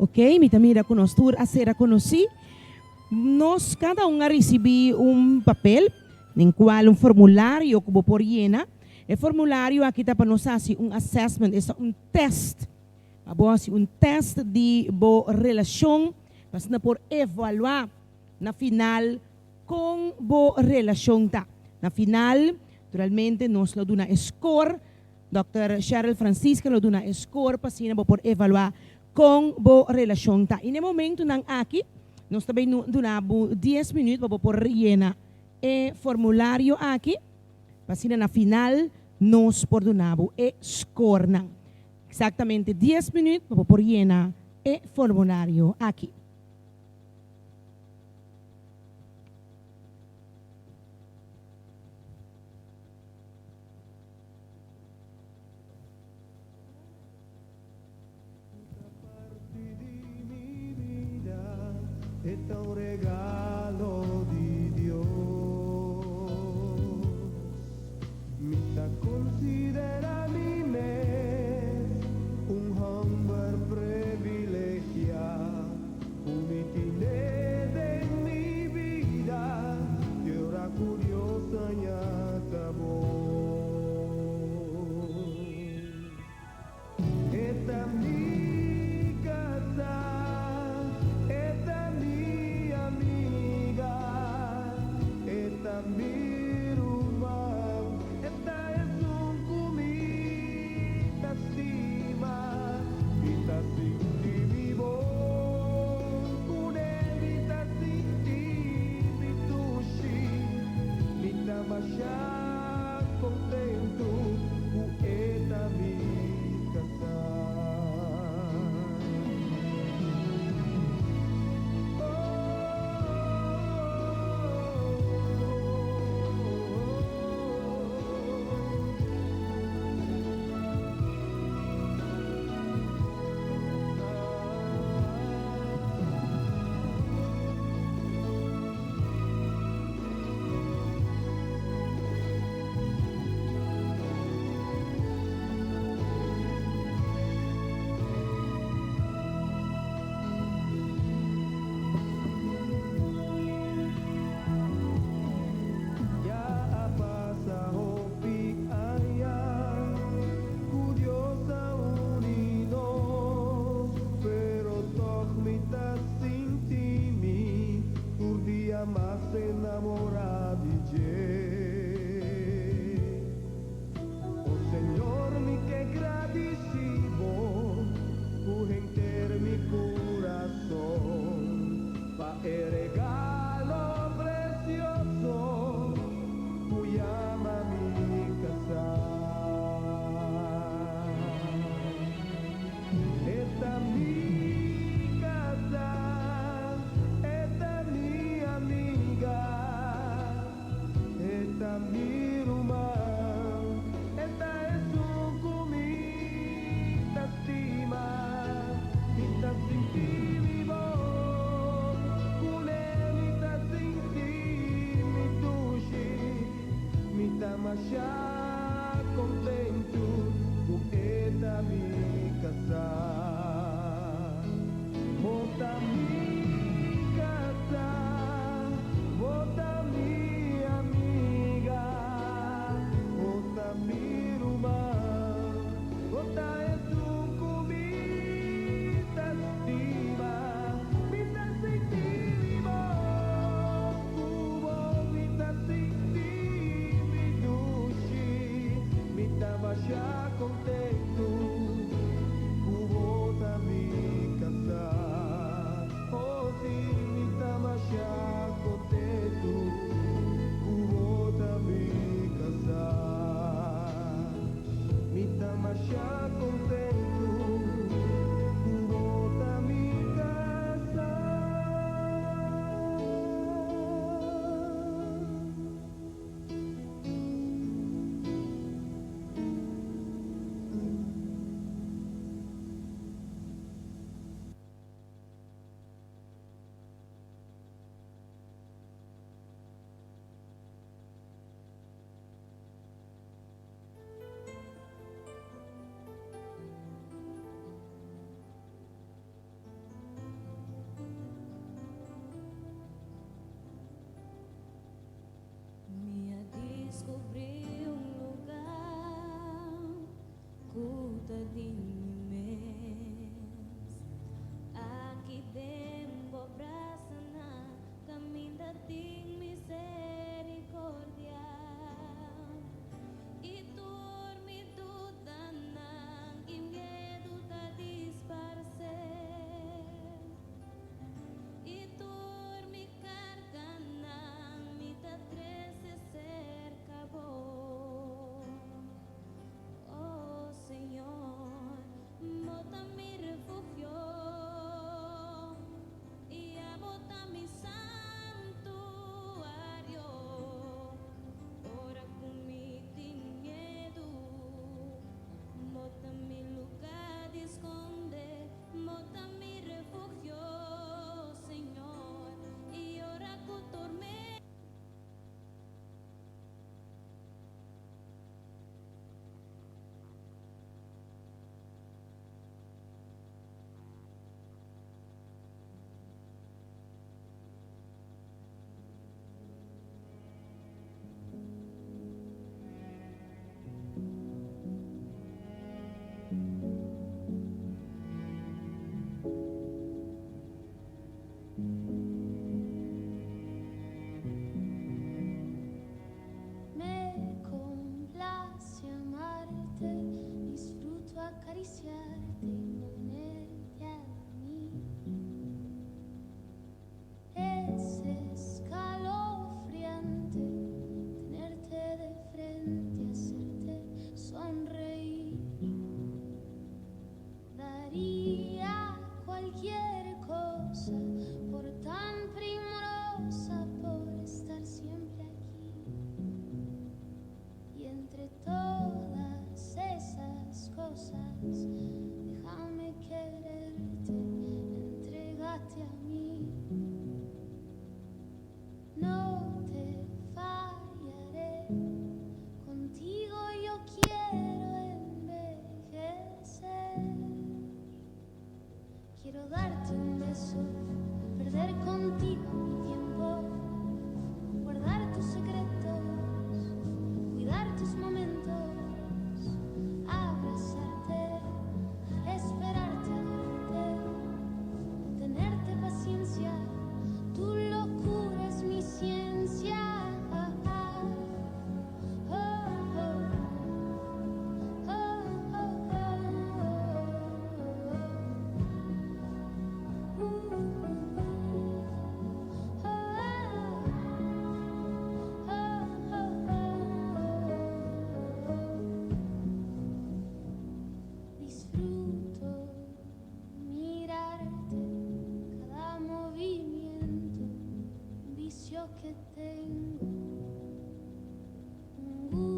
Ok, mi ta mira ku nos tur a sera konosí. Nos kada un a risibí un papel den kual un formulario ku bo por yena. E formulario aki ta pa nos hasi un assessment, esta un tèst. Pa bo hasi un tèst di bo relashon pa asina por evaluá na final kon bo relashon ta. Na final, naturalmente, nos lo duna e skor. Dòkter Sheryl Francisca lo duna e skor pa asina bo por evaluá kon bo relashon ta. I na e momentunan aki nos ta bay duna bo dies minüt pa bo por yena e formulario aki pa asina na final nos por duna bo e skornan. Eksaktamente dies minüt pa bo por yena e formulario aki.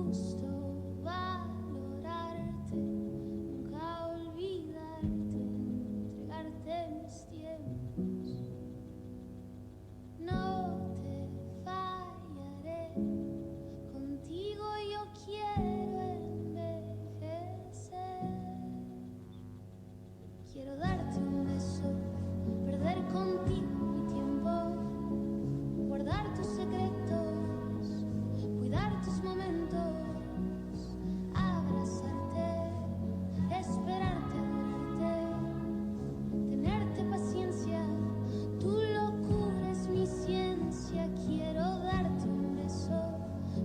gusto valorarte, nunca olvidarte, entregarte mis tiempos. No te fallaré, contigo yo quiero envejecer. Quiero darte un beso, perder contigo mi tiempo, guardar tus secretos, cuidar tus momentos, abrazarte, esperarte, adorarte, tenerte paciencia. Tu locura es mi ciencia. Quiero darte un beso,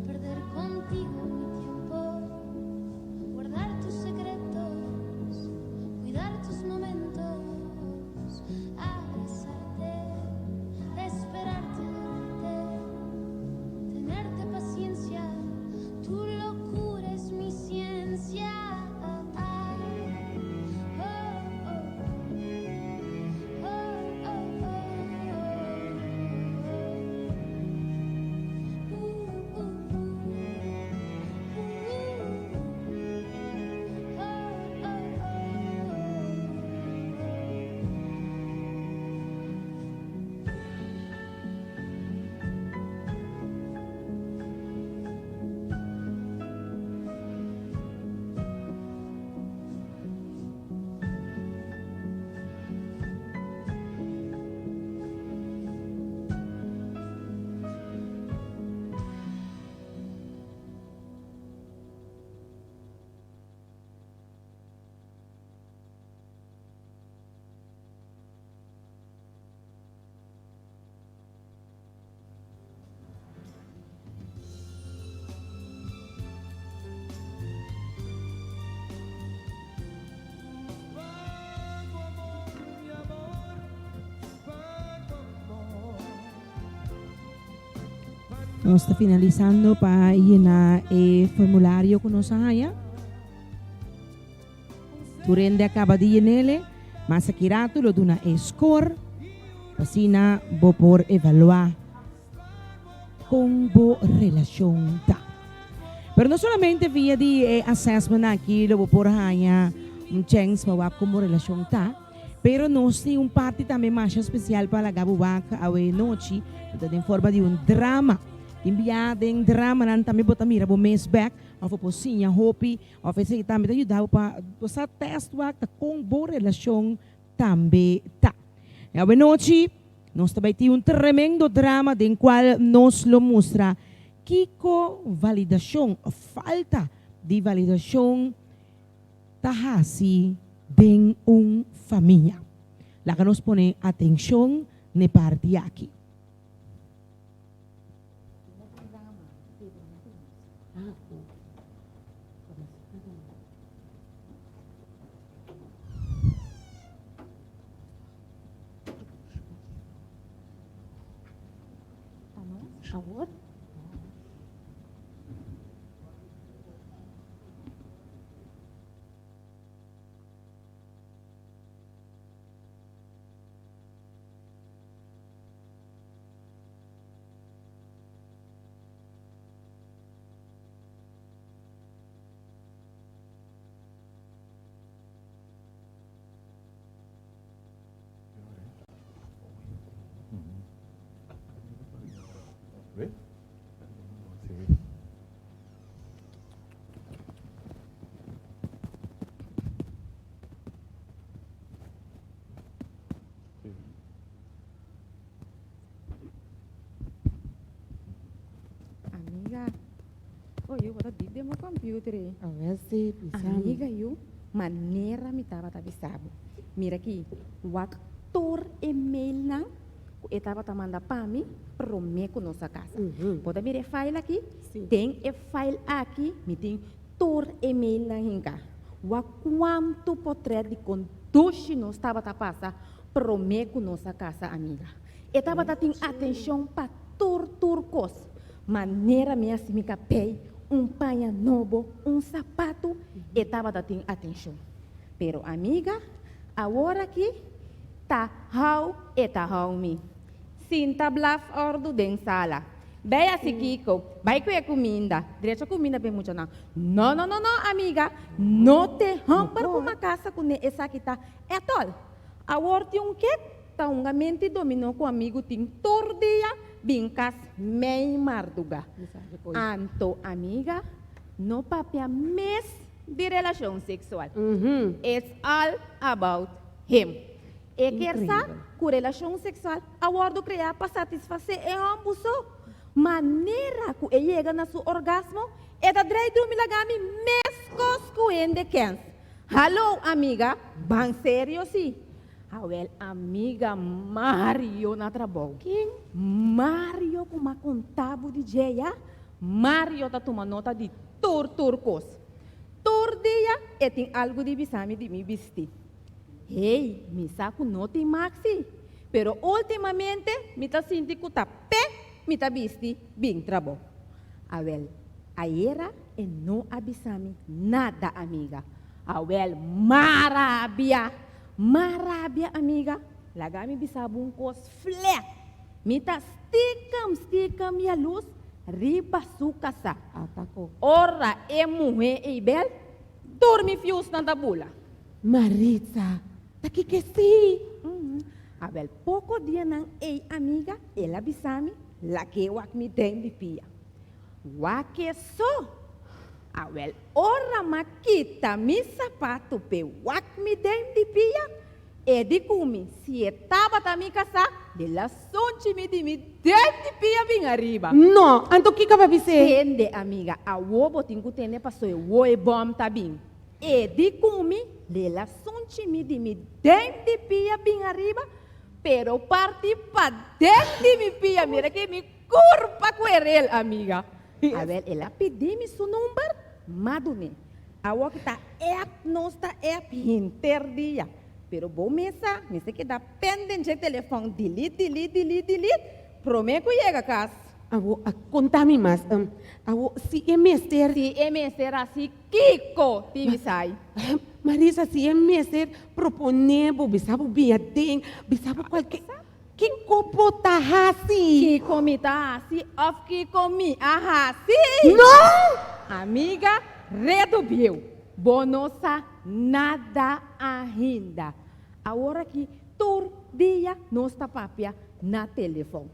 perder contigo mi tiempo, guardar tus secretos, cuidar tus momentos, abrazarte, esperarte, adorarte, tenerte paciencia. Tu locura es mi ciencia. Oh, oh, oh, oh, oh, oh. Oh, oh, oh. Nos ta finalisando pa yena e formulario ku nos a haña. Tur hende a kaba di yen'ele, mas aki ratu lo duna e skor, pa asina bo por evaluá kon bo relashon ta. Pero no solamente via di e assessment aki lo bo por haña un chèns pa wak kon bo relashon ta, pero nos tin un parti tambe masha spesial pa laga bo wak awe nochi, ku ta den forma di un drama. Tin bia den dramanan tambe bo ta mira bo mes bèk òf bo por siña hopi òf esei tambe ta yuda bo pa bo sa tèst wak ta kon bo relashon tambe ta. Awe nochi nos ta bai tin un tremendo drama den kual nos lo mustra kiko validashon òf falta di validashon ta hasi den un famia. Laga nos pone atenshon n'e parti aki. Amiga, oh yu, bo ta dip den bo computer ei. Awel si, bisa mi. Amiga yu, manera mi tabata bisa bo. Mira aki, wak tur e mailnan ku e tabata manda pa mi promé ku nos a kasa. Bo ta mira e file aki? Den e file aki mi tin tur e mailnan hinká. Wak kuantu potrèt di kon dushi nos tabata pasa promé ku nos a kasa, amiga. E tabata tin atenshon pa tur tur kos. Manera mi hasi mi kapei, un paña nobo, un sapatu, e tabata tin atenshon. Pero amiga, awor aki ta hou e ta hou mi. Sinta blaf òrdu den sala. Bay hasi kiko, bay ku e kuminda, drecha kuminda pa e muchanan. No, no, no, no, amiga, no te homber ku m'a kasa kuné esaki ta etol. Awor tin un kek ta hunga menti dominó ku amigu tin tur dia bin kas mei marduga. Anto amiga no papia mes di relashon seksual. It's all about him. E kier sa ku relashon seksual a wòrdu kreá pa satisfasé e hòmber so. Manera ku e yega na su orgasmo, e ta drei drumi laga mi meskos ku hende kèns. Hallo amiga, ban serio si. Awel amiga Mario na trabou. Ken? Mario ku m'a konta bo di dje ya? Mario ta tuma nota di tur tur kos. Tur dia e tin algu di bisa mi di mi bisti. Hey, mi sa ku no tin mak si, pero ultimamente mi ta sinti ku ta p'e mi ta bisti bin trabou. Awel, ayera e no a bisa mi nada, amiga. Awel, m'a rabia! M'a rabia, amiga. Laga mi bisa bo un kos flèt. Mi ta stikem stikem yalus riba su kasá. Ora e muhé ei bèl, tur mi fiusnan ta bula. Maritza, Ta kiko si? Awel, poko dianan ei, amiga, el a bisa mi, Lag'é wak mi den di pia. Wak e so! Awel, ora m'a kita mi sapatu p'e wak mi den di pia, e di ku mi, si e tabata mi kasá, el a sunchi mi di mi den di pia bin ariba. No, anto kiko bo a bis'é? Tende, amiga, awo bo tin ku tende paso e woi bòm ta bin. E di ku mi, Lela sunchi mi di mi den di pia bin ariba, pero parti paden di mi pia, mira ke mi kurpa kuerel, amiga. Awel, el a pidi mi su number, m'a dun'é. Awor ki ta app nos ta app henter dia, pero bo mes sa mester keda penden dje telefòn, delete, delete, delete, delete, Promé ku yega kas. Awo a konta mi mas. Awo si e mester. Si e mester hasi kiko tin bisai? Marisa, si e mester proponé bo, bisa bo bin aden, bisa bo kualke. Kiko bo ta hasi? Kiko mi ta hasi òf kiko mi a hasi? No! Amiga, redu bieu. Bo no sa nada ainda. Awor aki tur dia nos ta papia na telefon.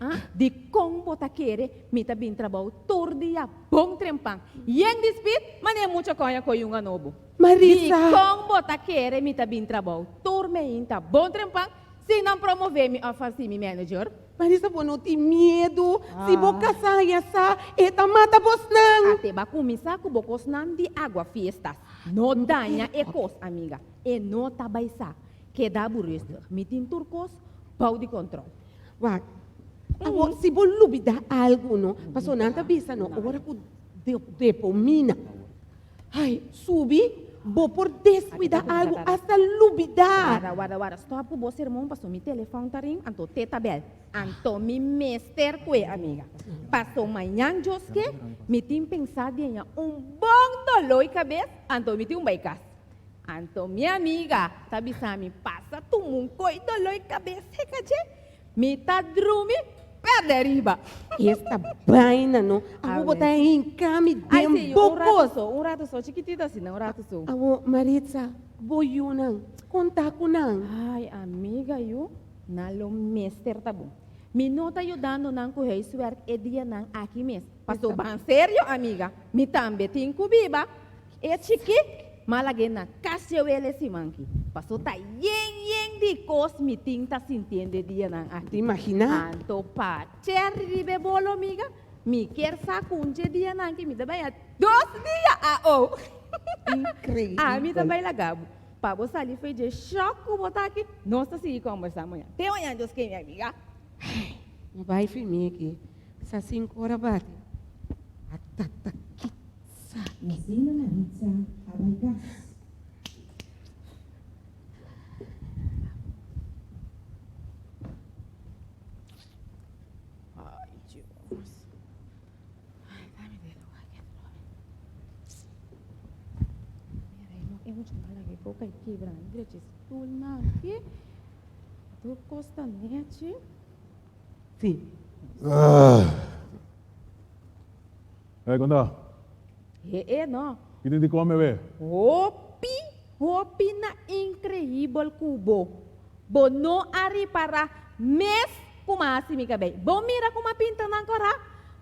Ah, di kon bo ta kere mi ta bin trabou tur dia bon trempan, yen di spit, manera mucha koña koy un anobo. Marisa! Di kon bo ta kere mi ta bin trabou tur meinta bon trempan sin nan promove mi of hasi mi manager? Marisa, bo no tin miedu? Si bo kasá ya sa, e ta mata bosnan. Ate ba kuminsá ku bo kosnan di agua fiestas. No daña e kos, amiga. E no ta bai sa. Keda bo rustig. Mi tin tur kos bou di kontrol. Wak, awor si bo lubida algu no, pasobra nan ta bisa no, ora ku dopamina, ai, subi, bo por deskuida algu, asta lubida. Warda, warda, warda, stòp ku bo sermon pasobra mi telefòn ta ring, anto te ta bèl. Anto mi mester ku e amiga. Paso mañan djoske, mi tin pensá di haña un bon doló i kabes, anto mi tin un bai kas. Anto mi amiga ta bisa mi pasa tuma un koi doloi kabes heka dje, mi ta drumi perde riba. Esta baina no, awo bo ta hinka mi den bo un rato kos. so, un rato so, chikitito asina, un rato so. Awo Maritza, bo yunan, konta ku nan. Ai amiga yu, nan lo mester ta bon. Mi no ta yudando nan ku huiswerk e dianan aki mes. Paso ban serio amiga, mi tambe tin ku biba. E chiki malag'é na kas dje wele siman ki paso ta yen yen di kos mi tin ta sintiendo e dianan aki. Te imaginá? Anto pa cherry riba e bolo amiga, mi kier sa ku un dje dianan ki mi ta baña dos dia a o. Increíbel. Ami ta bai laga bo. Pa bo sali fo'i dje shock ku bo ta aki, nos ta sigui kombersá mañan. Te mañan Dios ke mi amiga. Ai, mi bai firmi aki. Sa sinku ora bati. Ata ta ki. I asina Maritza a bai kas. Hey, konta? E e no. Ki tin di kome we? Hopi, hopi na inkreibel ku bo. Bo no a ripará mes ku m'a hasi mi kabei. Bo mira ku m'a pinta nan kòrá?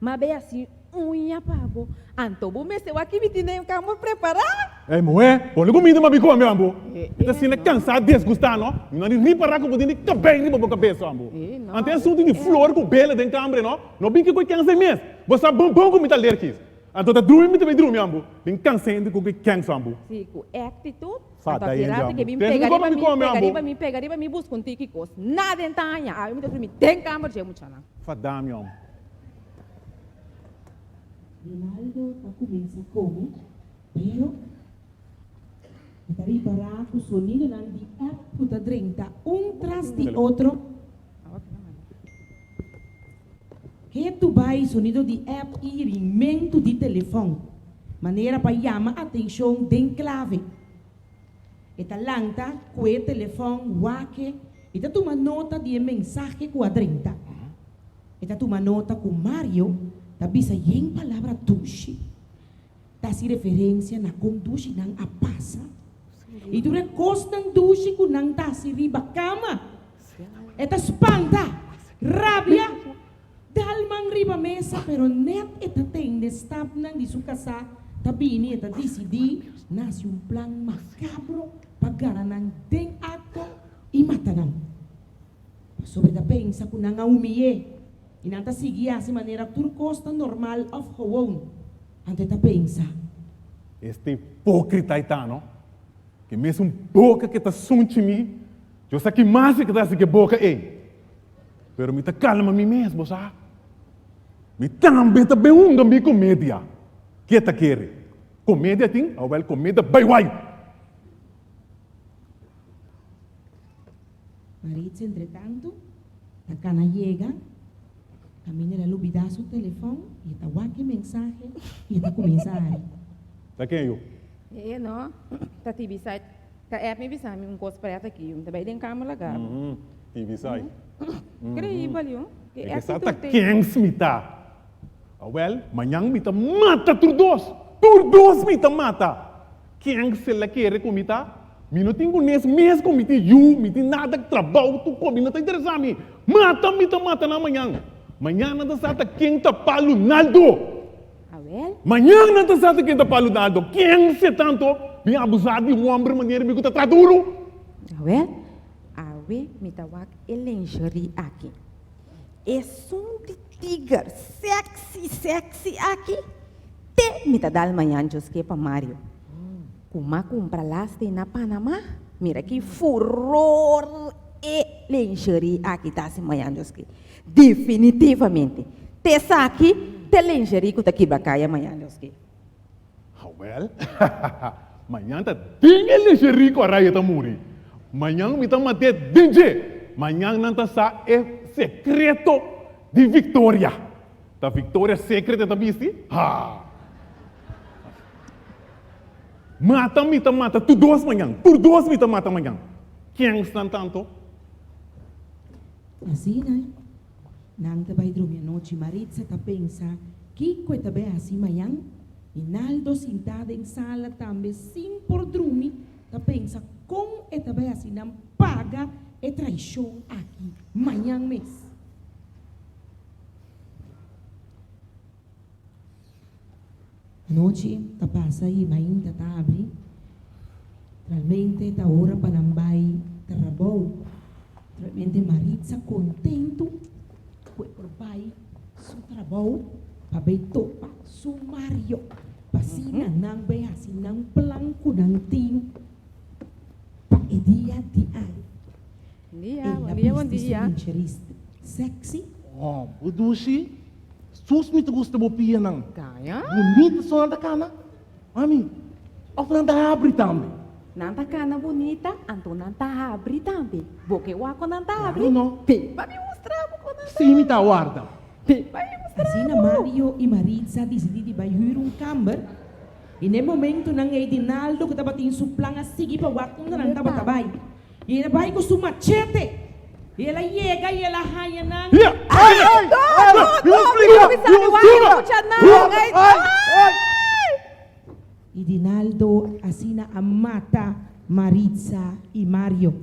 M'a bei hasi uña pa bo. Anto bo mester wak ki mi tin den kamber prepará. Ey muhé, pone kumida ma bi kome ambo. Mi ta sinti kansá, disgustá no. Mi no a di ripará ku bo tin di kabei riba bo kabes ambo. Anto e asuntu di flor ku bela den kamber no, no bin ke ku e kensa mes. Bo sa bon bon ku mi ta alergis. Anto ta drumi mi ta bai drumi ambo. Bin kansa hende ku ke kensa ambo. Si, ku e aktitut. Sa Anto ta aki hende rato ke ambo. bin Tens mi pega kome riba mi mi, kome pega ambo. riba mi, pega riba mi buska un tiki kos. Nada en ta haña. Awe mi ta drumi den kamber dje muchanan. Fada mi ambo. Rinaldo ta kuminsá kome, pero e ta ripará ku sonidonan di app ku ta drenta un tras di otro. Ketu bai sonido di app i ringmentu di telefòn, manera pa yama atenshon den klave. E ta lanta ku e telefòn wak-e i ta tuma nota di e mensahe ku a drenta. E ta tuma nota ku Mario ta bisa yen palabra dushi, ta hasi referensia na kon dushi nan a pasa i tur e kosnan dushi ku nan ta hasi riba kama. E ta spanta, rabia, dal man riba mesa pero net e ta tende stapnan di su kasá ta bini e ta disidí na hasi un plan makabro pa gana nan den akto i mata nan. Pasobra e ta pensa ku nan a humiy'é i nan ta sigui hasi manera tur kos ta normal òf gewoon. Anto e ta pensa. Este hipókrita ei ta, no? Ke mesun boka ke ta sunchi mi, yo sa ki mas e ke ta hasi ke boka ei. Pero mi ta kalma mi mes, bo sa. Mi tambe ta ben hunga mi komedia. Ke ta kere? Komedia tin? Awel, komedia bai wai! Maritza entretantu ta kana yega, kaminda el a lubidá su telefòn i e ta wak e mensahe i e ta kuminsá hari. Ta ken yo? E no, ta TV site. Ta app mi bisa mi un kos prèt aki. Mi ta bai den kamer laga bo. TV site. Kreibel yo. E ke sa ta kens mi ta. Awel, mañan mi ta mata tur dos. Tur dos mi ta mata. Ken se la kere ku mi ta? Mi no tin ku nes mes ku mi tin yu, mi tin nada, trabou, tur kos, mi no ta interesá mi. Mata mi ta mata nan mañan. Mañan nan ta sa ta ken ta palu Naldo. Awel. Mañan nan ta sa ta ken ta palu Naldo. Ken se tanto bin abusá di un homber manera mi ku ta traha duru? Awel, awe mi ta wak e lingerie aki. Esun di tiger sexy sexy aki te mi ta dal mañan djoske pa Mario. Ku m'a kumpra laste na Panama, mira ki furor e lingerie aki ta hasi mañan djoske. Definitivamente te esaki t'e lingerie ku ta kibra kaya mañan djoske. Awel, mañan ta den e lingerie ku Araya ta muri. Mañan mi ta mat'é den dje. Mañan nan ta sa e sekreto di Victoria. Ta Victoria Secret e ta bisti? Ha! Mata mi ta mata tur dos mañan. Tur dos mi ta mata mañan. Ken snan tanto? Asina nan ta bai drumi anochi. Maritza ta pensa kiko e ta bai hasi mañan. Rinaldo sintá den sala tambe sin por drumi ta pensa kon e ta bai hasi nan paga e traishon aki mañan mes. Anochi ta pasa i mainta ta abri. Realmente ta ora pa nan bai trabou. Realmente Maritza kontentu ku e por bai su trabou pa bai topa su Mario pa asina nan bai hasi nan plan ku nan tin pa e dia di awe. Bon dia, El bon a dia, bon bisti su dia. lingerie sexy. Oh, bo dushi. Sus mi ta gusta bo pianan. Gaña. Bunita so nan ta kana. Mami, of nan ta habri tambe? Nan ta kana bunita, anto nan ta habri tambe. Bo ke wak ku nan ta habri? Claro no. Bin pa mi mustra bo ku nan ta Sí, mi ta warda. Bin pa mi mustra Asina bo. Mario i Maritza disidí di bai hür un kamber. I na e momentunan ei Dinaldo ku tabatin su plan a sigui pa wak unda nan tabata bai. I el a bai ku su machete. I el a yega i el a haña nan. Ay, ay, ay! No, no, no, mi no bisa mi wak e muchanan. Ay, no! Dinaldo asina a mata Maritza i Mario.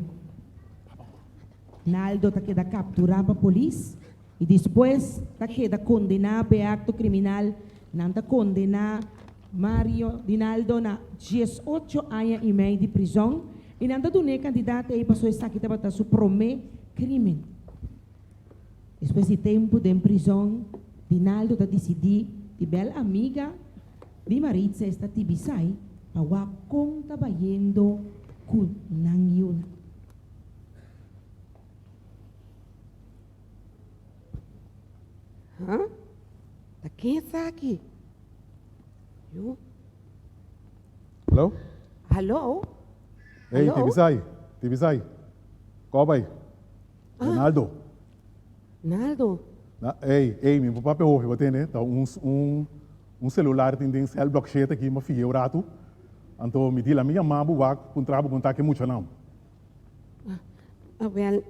Naldo ta keda kapturá pa polis i despues ta keda kondená pa e akto kriminal. Nan ta kondená Mario Dinaldo na diesocho aña i mei di prizòn i nan ta dun'é e kantidat ei pasobra esaki tabata su promé krímen. Despues di tempu den prizòn, Dinaldo ta disidí di bèl amiga di Maritza esta Tibisay pa wak kon ta bayendo ku nan yunan. Huh? Ta ken esaki? Yu. Hallo? Hallo? Hey, Hallo? Tibisay. Tibisay. Ko bai? Ronaldo. Naldo. Na, ey, ey, mi papia hopi, bo tende? Ta un, un, un celular tin den cel block shete aki, mi a fia un ratu. Anto mi di la mi yama bo wak puntra bo kon ta ke muchanan. Ah, wel,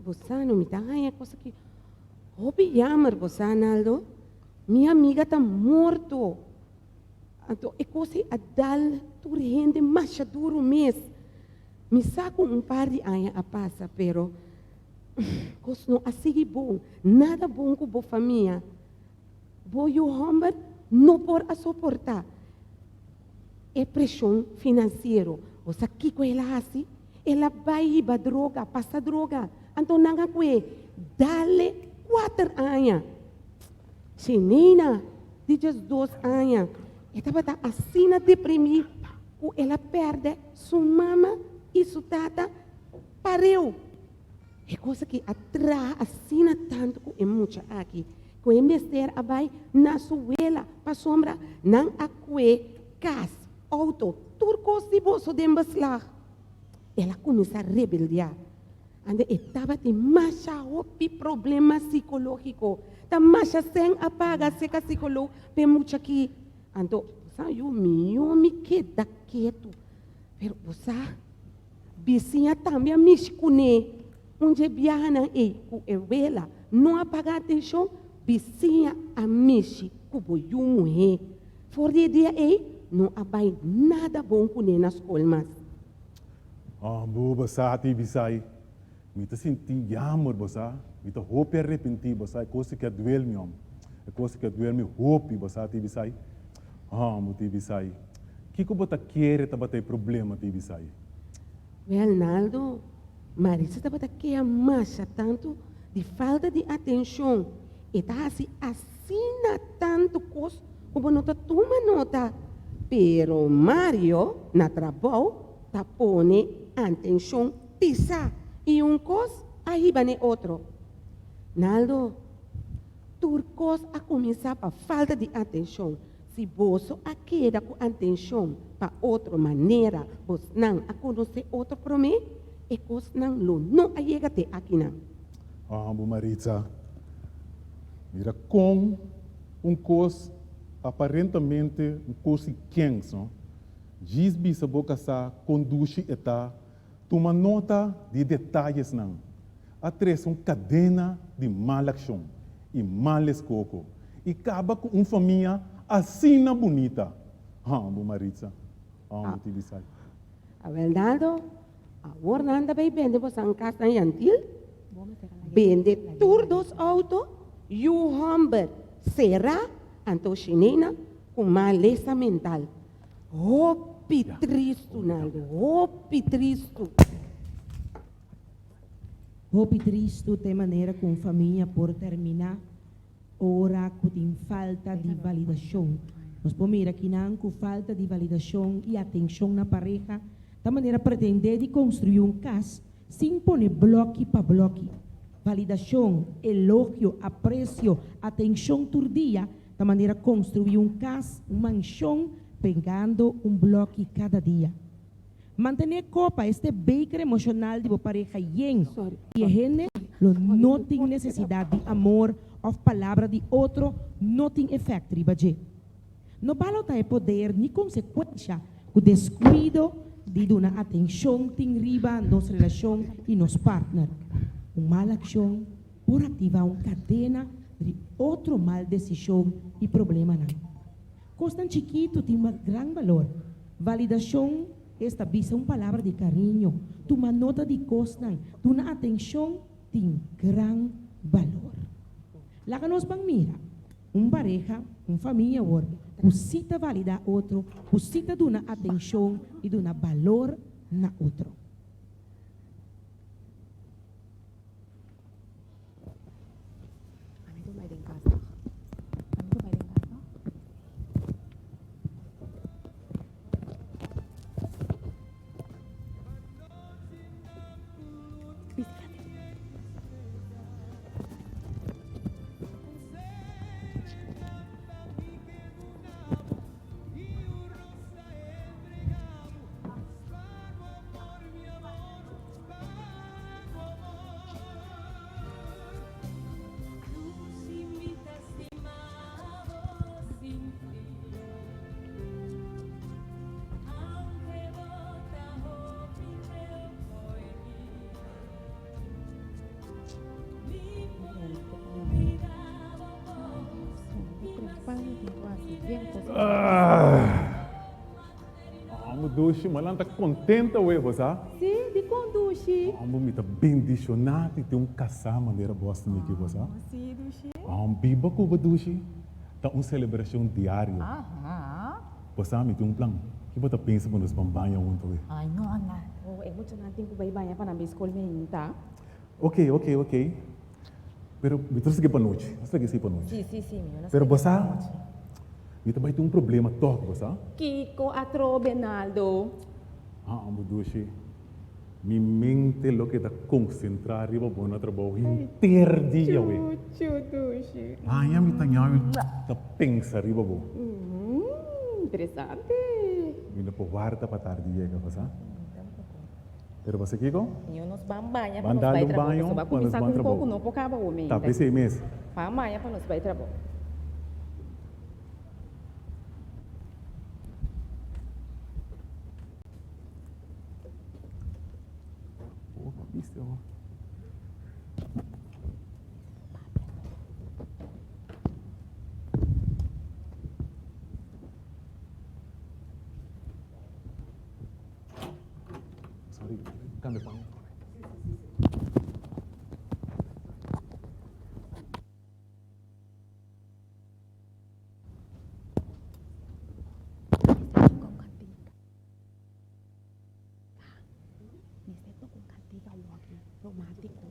bo sa no, mi ta haña cosa ki hopi jammer, bo sa, Naldo. Mi amiga ta morto. Anto e cos ei a dal tur hende masha duro mes. Mi sa cu un par di aña a pasa, pero cos no a sigui bon, nada bon cu bo famia. Bo yu homber no por a soporta e presion financiero. Bo sa kico el a haci? El a bay hiba droga, pasa droga. Anto nan a cue dale cuater aña. Xenena, di diesdos aña, e tabata asina deprimí ku el a pèrdè su mama i su tata pareu. E kos aki a traha asina tantu ku e mucha aki ku e mester a bai na su wela pasobra nan a kue kas, outo, tur kos di boso den beslag. El a kuminsá rebeldiá. Anda e tabatin masha hopi problema sikológiko. Ta masha sèn a paga seka sikológ p'e mucha aki. Anto, bo sa yu, mihó mi keda ketu. Pero bo sa, bisiña tambe a mishi kuné. Un dje biahanan ei ku e wela no a paga atenshon, bisiña a mishi ku bo yu muhé. For di e dia ei, no a bai nada bon kuné na skol mas. Ambu, bo sa, Tibisai, mi ta sinti jammer, bo sa. Mi ta hopi arepentí, bo sa, e kos ki a duel mi, hòm. E kos ki a duel mi hopi, bo sa, Tibisai. Ambu, Tibisai, kiko bo ta kere tabata e problema, Tibisai? Wèl, Naldo, Marisa tabata kea masha tantu di falta di atenshon. E ta hasi asina tantu kos ku bo no ta tuma nota. Pero Mario na trabou ta pone antenshon pisa i un kos a hiba n'e otro. Naldo, Tur kos a kuminsá pa falta di atenshon. Si boso a keda ku antenshon pa otro manera bosnan a konosé otro promé, e kosnan lo no a yega te akinan. Amo Maritza, mira kon un kos aparentamente un kos di kens, no? Djis bisa bo kasá kon dushi e ta, tuma nota di e detayesnan. A trese un kadena di mal akshon i mal eskoko i kaba ku un famia asina bunita. Amo Maritza, amo Tibisay. Awel Naldo, awor nan ta bay bende bosan kas na Yantil? Bende tur dos auto, yu homber sera, anto Shinena ku malesa mental. Hopi tristu Naldo, hopi tristu. Hopi tristu ta e manera ku un famia por terminá ora ku tin falta di validashon. Nos por mira kinan ku falta di validashon i atenshon na pareha ta manera pretendé di konstruí un kas sin pone blòki pa blòki. Validashon, elogio, apresio, atenshon tur dia ta manera konstruí un kas, un manshon, pegando un blòki kada dia. Mantené kopa, este beker emoshonal di bo pareha yen i e hende lo no tin nesesidat di amor òf palabra di otro no tin efèkt riba dje. No balotá e poder ni konsekuensha ku deskuido di duna atenshon tin riba nos relashon i nos partner. Un mal akshon por aktivá un kadena di otro mal desishon i problemanan. Kosnan chikitu tin gran balor. Validashon, esta bisa un palabra di kariño, tuma nota di kosnan, duna atenshon tin gran balor. Laga nos ban mira un pareha, un famia awor, ku sí ta validá otro, ku sí ta duna atenshon i duna balor na otro. Amo dushi, ma nan ta contento awe, bo sa? Sí, dikon dushi? Amo mi ta bendiciona di tin un casá manera bo a sini aki, bo sa? Sí, dushi. Amo biba cu bo dushi ta un celebracion diario. Bo sa mi tin un plan. Ki bo ta pensa pa nos ban baña hunto awe? Ay no, Nando, e muchanan tin cu bay baña pa nan bay scol meinta. Ok, ok, ok. Pero mi ta sigui pa nochi. Nos ta sigui pa nochi. Sí, sí, sí, mi no Pero bo sa, mi ta bai tin un problema tòg, bo sa? Kiko atrobe, Naldo? Haa, bo dushi. Mi mente lo keda konsentrá riba bo na trabou henter dia awe. Chuchu, dushi. Haña mi ta ñami ta pensa riba bo. Interesante. Mi no por warda pa tardi yega, bo sa? Pero bo sa kiko? Yo nos ban baña pa Ban nos dal bai un trabou. baño Pasobra pa nos kuminsá ban ku un trabou. koko no por kaba bo Ta mente. p'esei mes. Ban baña pa nos bai trabou. Oh, biste ho. Sorry, cambia paña. Mester toca un cantica awor romántico.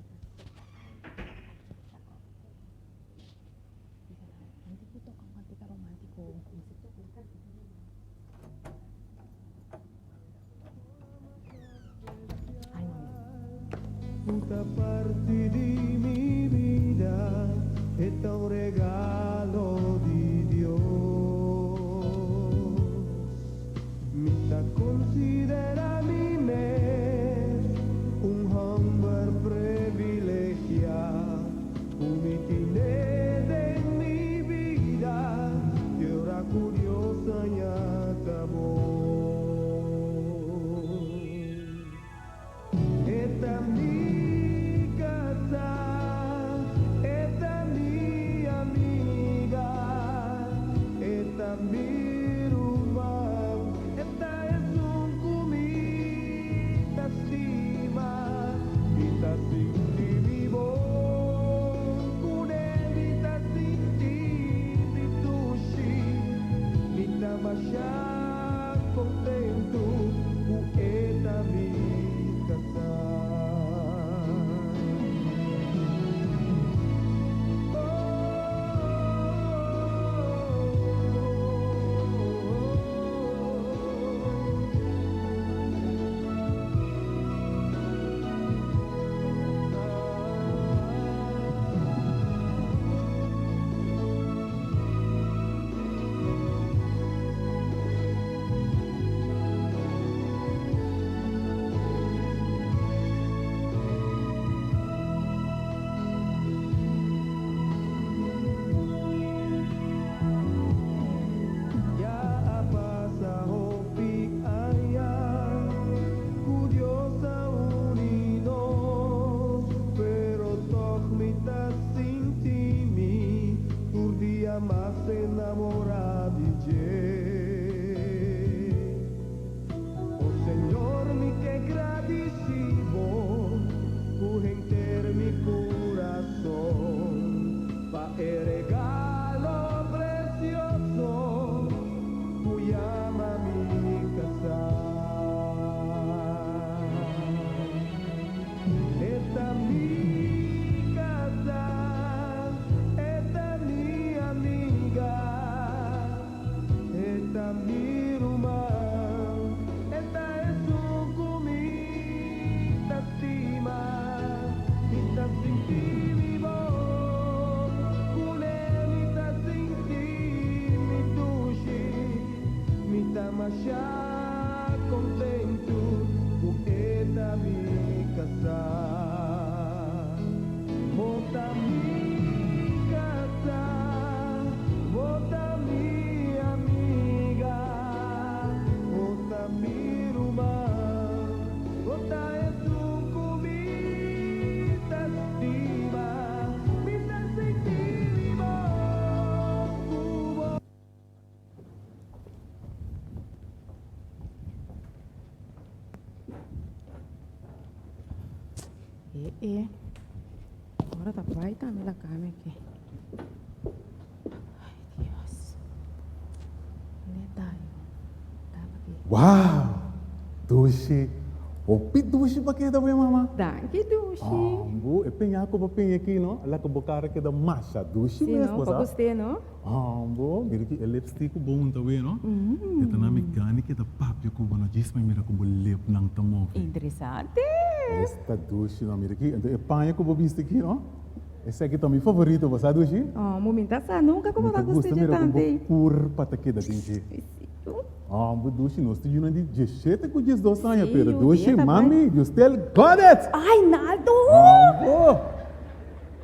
Antes toca un cantica romántico. Ta parti di mi bida, e ta un regalo di Dios. Mi ta considera mi mes un homber privilegia, cu mi tine den mi bida, te ora cu Dios a ñata bo. E ta mi casa, e ta mi amiga, e ta mi ruman, e ta esun cu mi ta stima. Mi ta sinti mi bon cune, mi ta sinti mi dushi, mi ta masha contento cu e ta mi casa. ta mi ruman, e ta esun ku mi ta stima. Mi ta sinti mi bon kuné, mi ta sinti mi dushi. Mi ta masha kontentu ku e ta mi kasá. Bo ta mi kasá, bo ta mi amiga, bo ta mi ruman, bo ta esun ku mi ta stima. Mi ta sinti mi bon ku bo. E e. Ora ta bai tambe la cama aki. Ay Dios. Neta yo. Taba aki. Wow! Dushi. Hopi dushi pa keda bo e mama. Danki dushi. Ambo, e peña ku bo peña aki no, a laga bo kara keda masha dushi Si mes no, bo pa sa. gust'é no. Ambo, mira ki e lipstick ku bo hunta we no. E ta na mi gana keda papia ku bo no, djis mi mira ku bo lipnan ta move. Interesante. Esta dushi no, mira ki, enton e paña ku bo bisti aki no, esaki ta mi favorito, bo sa dushi? Ambo, mi ta sa nunka ku bo Mi ta ta gusta gusta dje mira ku bo tante. kurpa ta keda den dje. Ambo dushi, nos ta yuna di diesshete ku diesdos aña, Sí, pero yu, dushi, dia ta bai. mami, you still got it! Ay, Naldo! Ambo!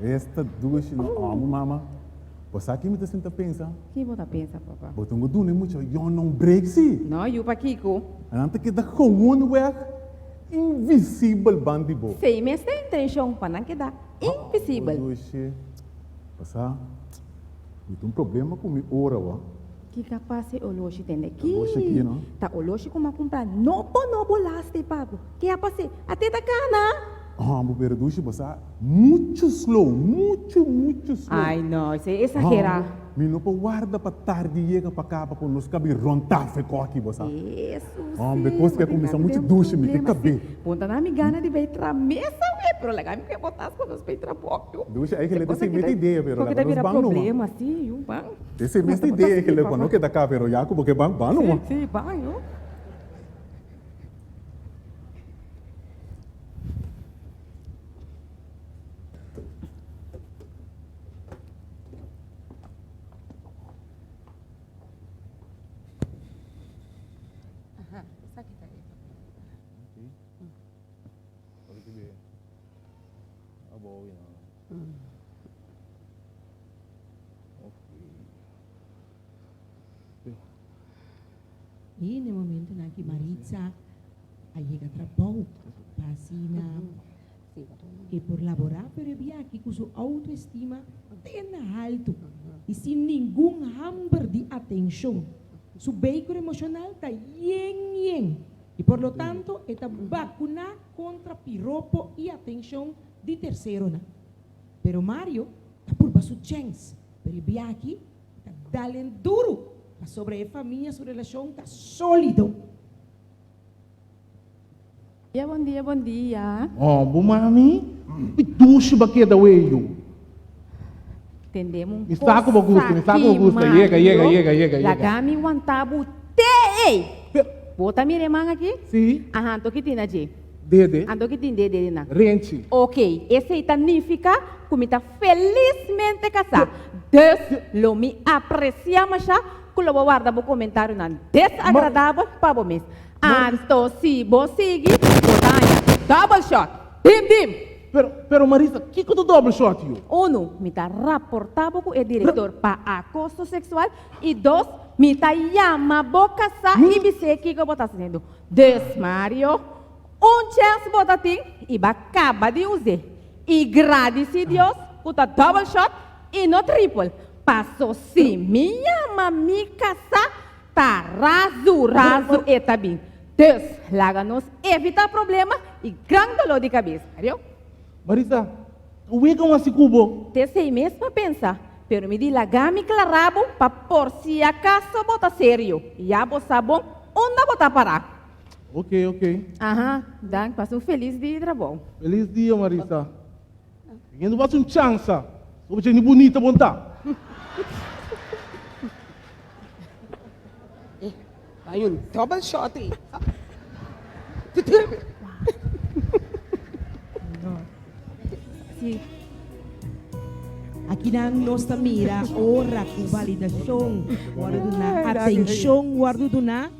Esta dushi no, ambo mama. Bo sa ki mi ta sinta pensa? Ki bo ta pensa, papa? Bo tin ku duna e mucha yòn un break si. No, yu pakiko? Nan ta keda gewoonweg invisibel ban di bo. Sei mes ta intenshon pa nan keda invisibel. Bo dushi, bo sa, mi tin un problema ku mi ora bo. Ki kapas e oloshi tende ki? Oloshi ki no? Ta oloshi ku mi a kumpra nobo nobo laste, papu. Ke a pas'é? Ate ta kana? Homber pero dushi bo sa mucho slow mucho mucho slow. Ay no esei exagera. Homber mi no por warda pa tardi yega pa caba cu nos cabi rond tafel coki bo sa. Hesus Homber cos ke a cuminsa mucho dushi mi ke cabe. Punta na mi gana di bay tra mesa we pero laga mi ke botas cu nos bay tra bokio. Dushi eigenlijk esei mester idea pero laga nos ban numa. Problema si yu ban. Esei mester idea eigenlijk pa no keda ca pero ya cu bo ke ban ban numa. Si si ban yu. I na e momentonan ki Maritza a yega trabou pa asina e por laborá, pero e biaha ku su outoestima ten haltu i sin ningun hamber di atenshon. Su beker emoshonal ta yen yen i por lo tanto e ta bakuná kontra piropo i atenshon di terseronan. Pero Mario ta purba su chèns, pero e biaha aki Ta dalen duru pasobra e famia su relashon ta sólido. Dia bon dia bon dia. Oh bo mami, pi dushi ba keda wey yu. Tendem un Mi sa ku bo gusta, mi sa ku bo gusta. Yega, yega, yega, yega, yega. Laga mi wanta bo te ey. Bo ta mira e man aki? Si. Aha, anto ki tin na dje? Dede. Anto ki tin dede na? Renchi. Ok, esey ta nifica cu mi ta felismente casá. Dus, lo mi aprecia masha cu lo bo warda bo comentarionan desagradabel pa bo mes. Anto si bo sigui, bo ta haña double shot. Dim dim! Pero, pero Marisa, kico ta double shot yu? Uno, mi ta raporta bo cu e director pa acoso sexual y dos, mi ta yama bo casá y bis'é kico bo ta haciendo. Dus Mario, un chèns bo ta tin i b'a kaba di us'é. I gradisí Dios ku ta double shot i no triple. Paso si mi yama mi kasá ta razu razu e ta bin. Dus laga nos evitá problema i gran doló di kabes. Mario. Marisa, ta wega un hasi ku bo? T'esei mes pa pensa, pero mi di laga mi klará bo pa por si akaso bo ta serio, ya bo sa bon unda bo ta pará. Ok, ok. Aha, dank, pasa un felis dia di trabou. Felis dia, Marisa. Mi no basa un chansa, so bo ni bunita bon ta. Eh, bai un double shot ei. Sí. Akinan nos ta mira ora ku validashon wòrdu duná, atenshon wòrdu duná.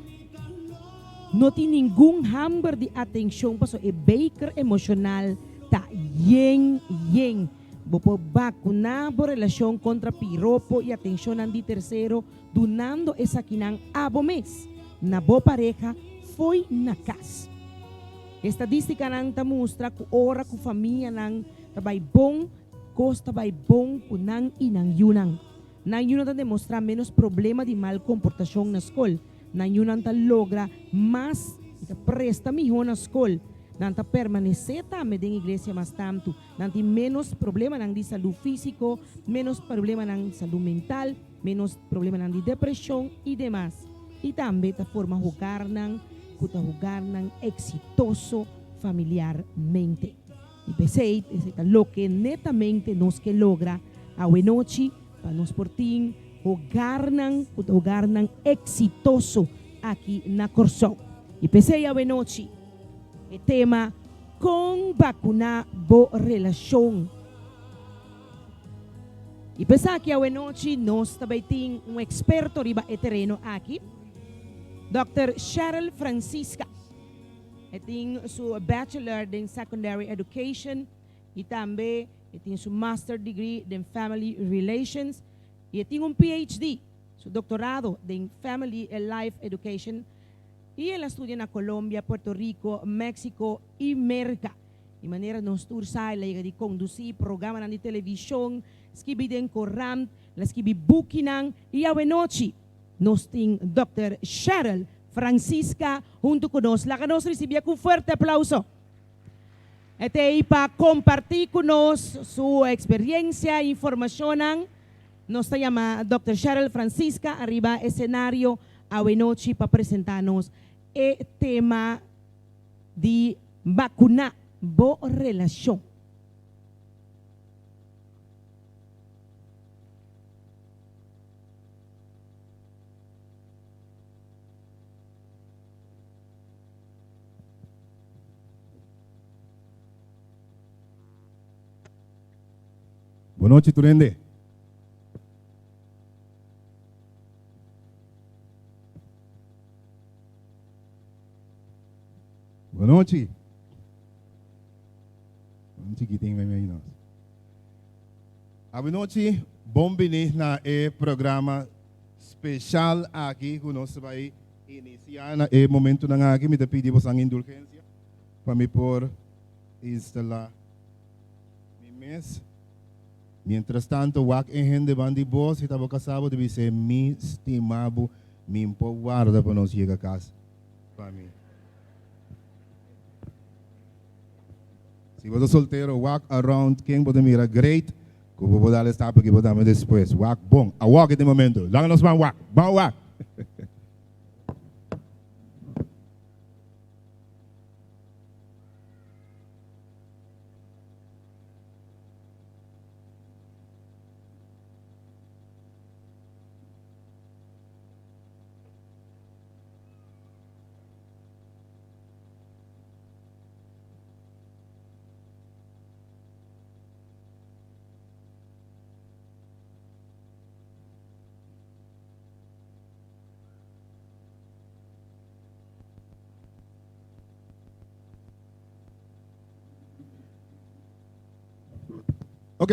No tin ningun hamber di atenshon pasobra e beker emoshonal ta yen yen. Bo por bakuná bo relashon kontra piropo i atenshonnan di tersero dunando esakinan abo mes na bo pareha fo'i na kas. Estadístikanan ta mustra ku ora ku famianan ta bai bon, kos ta bai bon ku nan i nan yunan. Nan yunan ta demostrá ménos problema di mal komportashon na skol. Nan yunan ta logra mas i ta presta mihó na skol. Nan ta permanesé tambe den iglesia mas tantu. Nan tin ménos problemanan di salú físiko, ménos problemanan salú mental, ménos problemanan di depreshon i demas. I tambe ta forma hogarnan ku ta hogarnan eksitoso familiarmente. I p'esei, esei ta loke netamente nos ke logra awenochi, pa nos por tin hogarnan ku ta hogarnan eksitoso aki na Kòrsou. I p'esei awenochi e tema Kon bakuná bo relashon? I p'esaki awenochi nos ta bai tin un eksperto riba e tereno aki, Dòkter Cheryl Francisca. E tin su Bachelor den Secondary Education y tambe e tin su Master Degree den Family Relations y e tin un PhD, su doctorado den Family Life Education y el a studia na Colombia, Puerto Rico, Mexico y Merca. Di manera nos tur sa el a yega di conduci programanan di television, skibi den corant, el a skibi bukinan y awenochi Nos tin Dòkter Cheryl Francisca huntu ku nos. Laga nos risibié ku un fuerte aplauso. E ta ei pa kompartí ku nos su eksperiencia i informashonnan. Nos ta yama Dòkter Cheryl Francisca ariba e senario awenochi pa presentá nos e tema di bakuná bo relashon. Bon nochi tur hende. Bon nochi. Un chiquitín mei mei nos. Awenochi bon bini na e programa special aki cu nos ta bay inicia na e momentonan aki. Mi ta pidi bosan indulgencia pa mi por instala mi mes. Mientras tanto wak e hende ban di bo, si ta bo casa bo ta bis'e mi stima bo, mi por warda pa nos yega cas pa mi. Si bo ta soltero, wak around ken bo ta mira great ku bo por dal e stap aki bo dame despues. Wak bon. Awor aki ta e momento. Laga nos ban wak. Ban wak. Ok,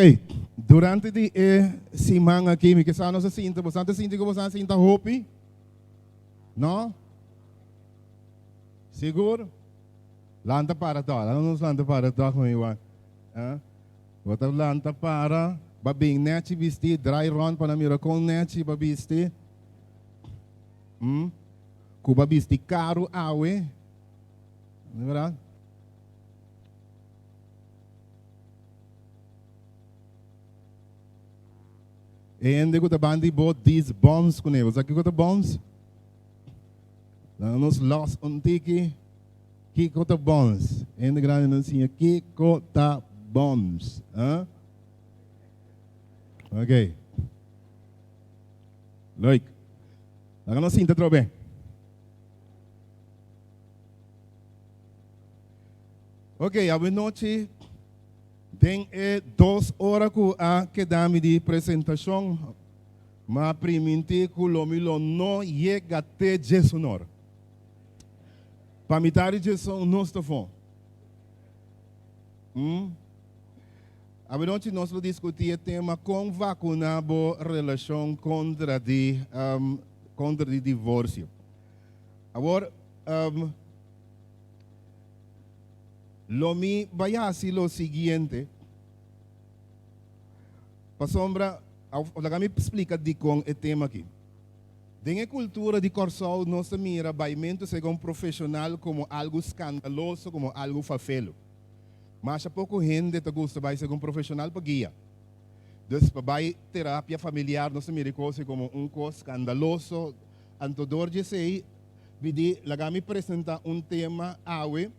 durante di e siman aki mi ke sa nos a sinta, boso a sinti ku boso a sinta hopi? No? Sigur? Lanta para tòg. Laga nos lanta para tòg mi wan. Bo ta lanta para, ba bin nèchi bistí, drai rònt pa nan mira kon nèchi ba bisti. Ku ba bisti karu awe. No bèrdat? E hende ku ta banda di bo dis bòns kuné. Bo sa kiko ta bòns? Laga nos lòs un tiki kiko ta bòns. Hende grandi nan siña kiko ta bòns. Ha? Ok. Leuk. Laga nos sinta atrobe. Ok, awenochi den e dos ora ku a keda mi di presentashon, m'a primintí ku lo mi lo no yega te djesunor. Pa mitad di djesun nos ta fo. Mm. Awenochi nos lo diskutí e tema kon vakuná bo relashon kontra di um, kontra di divorsio. Awor, um, Lo mi bai hasi lo siguiente, pasobra, laga mi splika dikon e tema aki. Den e kultura di Kòrsou nos ta mira baimentu segun profeshonal komo algu skandaloso, komo algu fafelu. Masha poko hende ta gusta bai segun profeshonal pa guia. Dus pa bai terapia familiar nos ta mira e kos ei komo un kos skandaloso. Anto dor di esei Mi di, Laga mi presentá un tema awe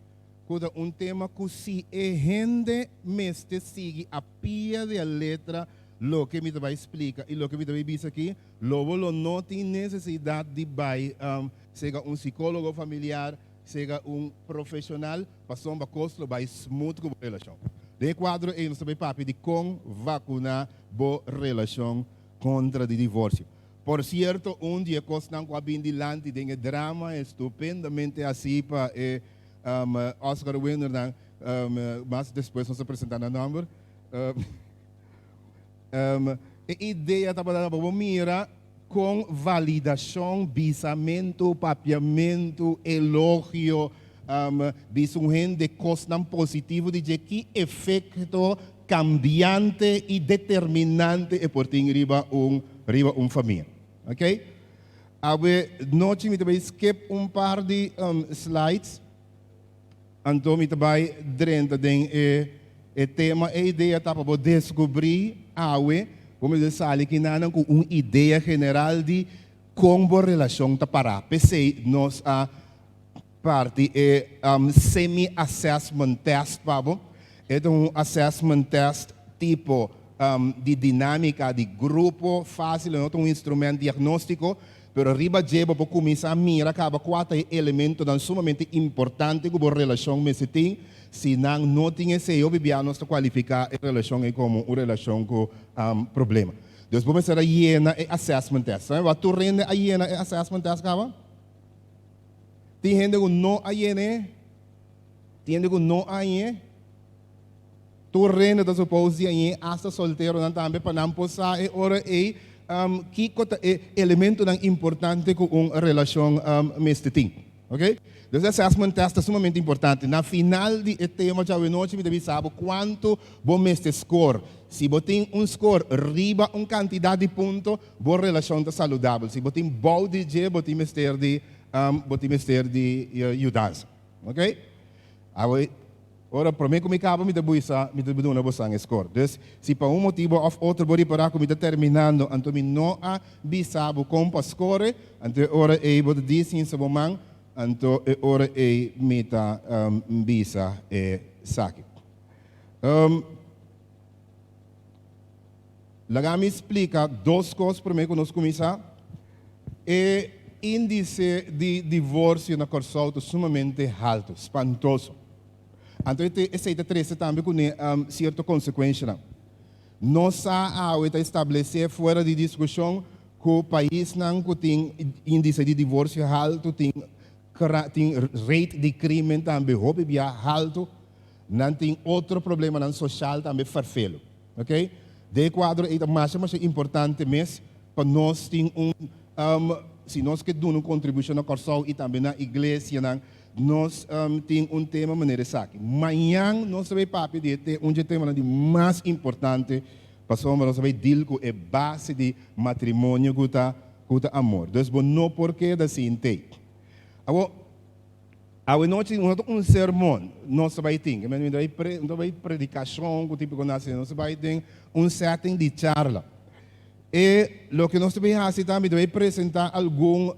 ku ta un tema ku si e hende mester sigui a pia di a letra loke mi ta bai splika i loke mi ta bai bisa aki, lo bo lo no tin nesesidat di bai sega un sikólogo familiar, sega un profeshonal, pasobra kos lo bai smooth ku bo relashon. Den e kuadro ei nos ta bai papia di kon vakuná bo relashon kontra di divorsio. Por cierto, un di e cosnan cu a bin dilanti den e drama estupendamente haci pa e Oscar winnernan, mas despues nos ta presenta nan nomber, e idea tabata pa bo mira con validacion, bisamento, papiamento, elogio, bisa un hende cosnan positivo di dje, ki efecto cambiante y determinante e por tin riba un riba un famia. Ok? Awe nochi mi ta bay skip un par di slides, anto mi ta bay drenta den e e tema. E idea ta pa bo descubri awe, bo mester sali kinanan cu un idea general di con bo relacion ta para. P'esey nos a Parti e semi-assessment test pa bo. E ta un assessment test tipo di dinamica di grupo facil, e no ta un instrument diagnostico, pero riba dje bo por cuminsa mira caba cua ta e elementonan sumamente importante cu bo relacion mester tin. Si nan no tin esey, hopi bia nos ta cualifica e relacion ey como un relacion cu problema. Dus bo mester a yena e assessment test. Sabe wak tur hende a yena e assessment test caba? Tin hende ku no a yen'é, tin hende ku no a hañ'é. Tur hende ta supos di hañ'é, asta solteronan tambe, pa nan por sa e ora ei kiko ta e elementonan importante ku un relashon mester tin. Ok? Dus e assessment test ta sumamente importante. Na final di e tema djawe nochi mi ta bisa bo kuantu bo mester score. Si bo tin un score riba un kantidat di punto, Bo relashon ta saludabel. Si bo tin bou di dje, bo tin mester di, bo tin mester di yudansa. Ok? Awe, ora promé ku mi kaba mi ta buisa, mi ta duna bosan e skor. Dus, si pa un motibu òf otro bo ripará ku mi ta terminando, anto mi no a bisa bo kon pa skore, anto e ora ei bo ta disinsa bo man, anto e ora ei mi ta bisa esaki. Laga mi splika dos kos promé ku nos kuminsá. E índise di divorsio na Kòrsou ta sumamente haltu, spantoso. Anto esei ta trese tambe kuné sierto konsekuenshanan. Nos sa awe ta establesé fuera di diskushon ku paisnan ku tin índise di divorsio haltu tin tin rate di krímen tambe hopi bia haltu. Nan tin otro problemanan soshal tambe ferfelu. Ok? Den e kuadro ei ta masha masha importante mes pa nos tin un, si nos ke duna un kontribushon na Kòrsou i tambe na iglesianan, nos tin un tema manera esaki. Mañan nos ta bai papia di e te, un dje temanan di mas importante pasobra nos ta bai deal ku e base di matrimonio ku ta ku ta amor. Dus bo no por keda sin tei. Awor. Awe nochi no ta un sermon nos ta bai tin, mi ta bai pre, no ta bai predikashon ku tipo ku nan hasi, nos ta bai den un setting di charla. E loke nos ta bai hasi ta mi ta bai presentá algun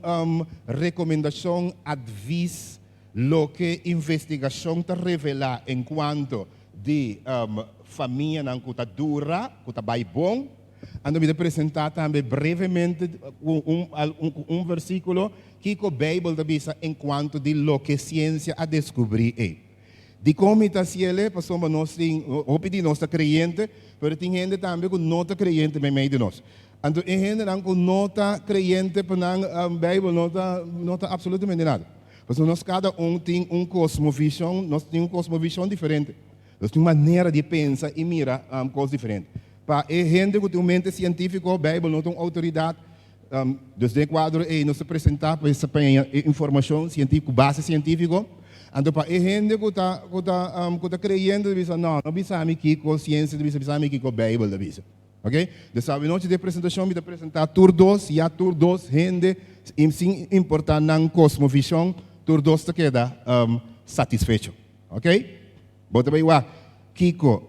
rekomendashon, advis, loke investigashon ta revelá enkuanto di famianan ku ta dura, ku ta bai bon. Anto mi ta presentá tambe brevemente ku un ku un versíkulo kiko Beibel ta bisa enkuanto di loke siensia a deskubrí ei. Dikon mi ta hasiel? Pasobra nos tin, hopi di nos ta kreyente, pero tin hende tambe ku no ta kreyente meimei di nos. Anto e hendenan ku no ta kreyente pa nan Beibel no ta no ta absolutamente nada. Pasobra nos kada un tin un kosmovishon, nos tin un kosmovishon diferente. Nos tin un manera di pensa i mira kos diferente. Pa e hende ku tin un mente sientífiko, Beibel no ta un outoridat. Dus den e kuadro ei nos ta presentá pa e paña e informashon sientífiko, base sientífiko. Anto pa e hende ku ta ku ta ku ta kreyente ta bisa, no, no bisa mi kiko siensia ta bisa, bisa mi kiko Beibel ta bisa. Ok, dus awenochi den e presentashon mi ta presentá tur dos, ya tur dos hende sin importá nan kosmovishon, tur dos ta keda satisfecho. Ok, bo ta bai wak kiko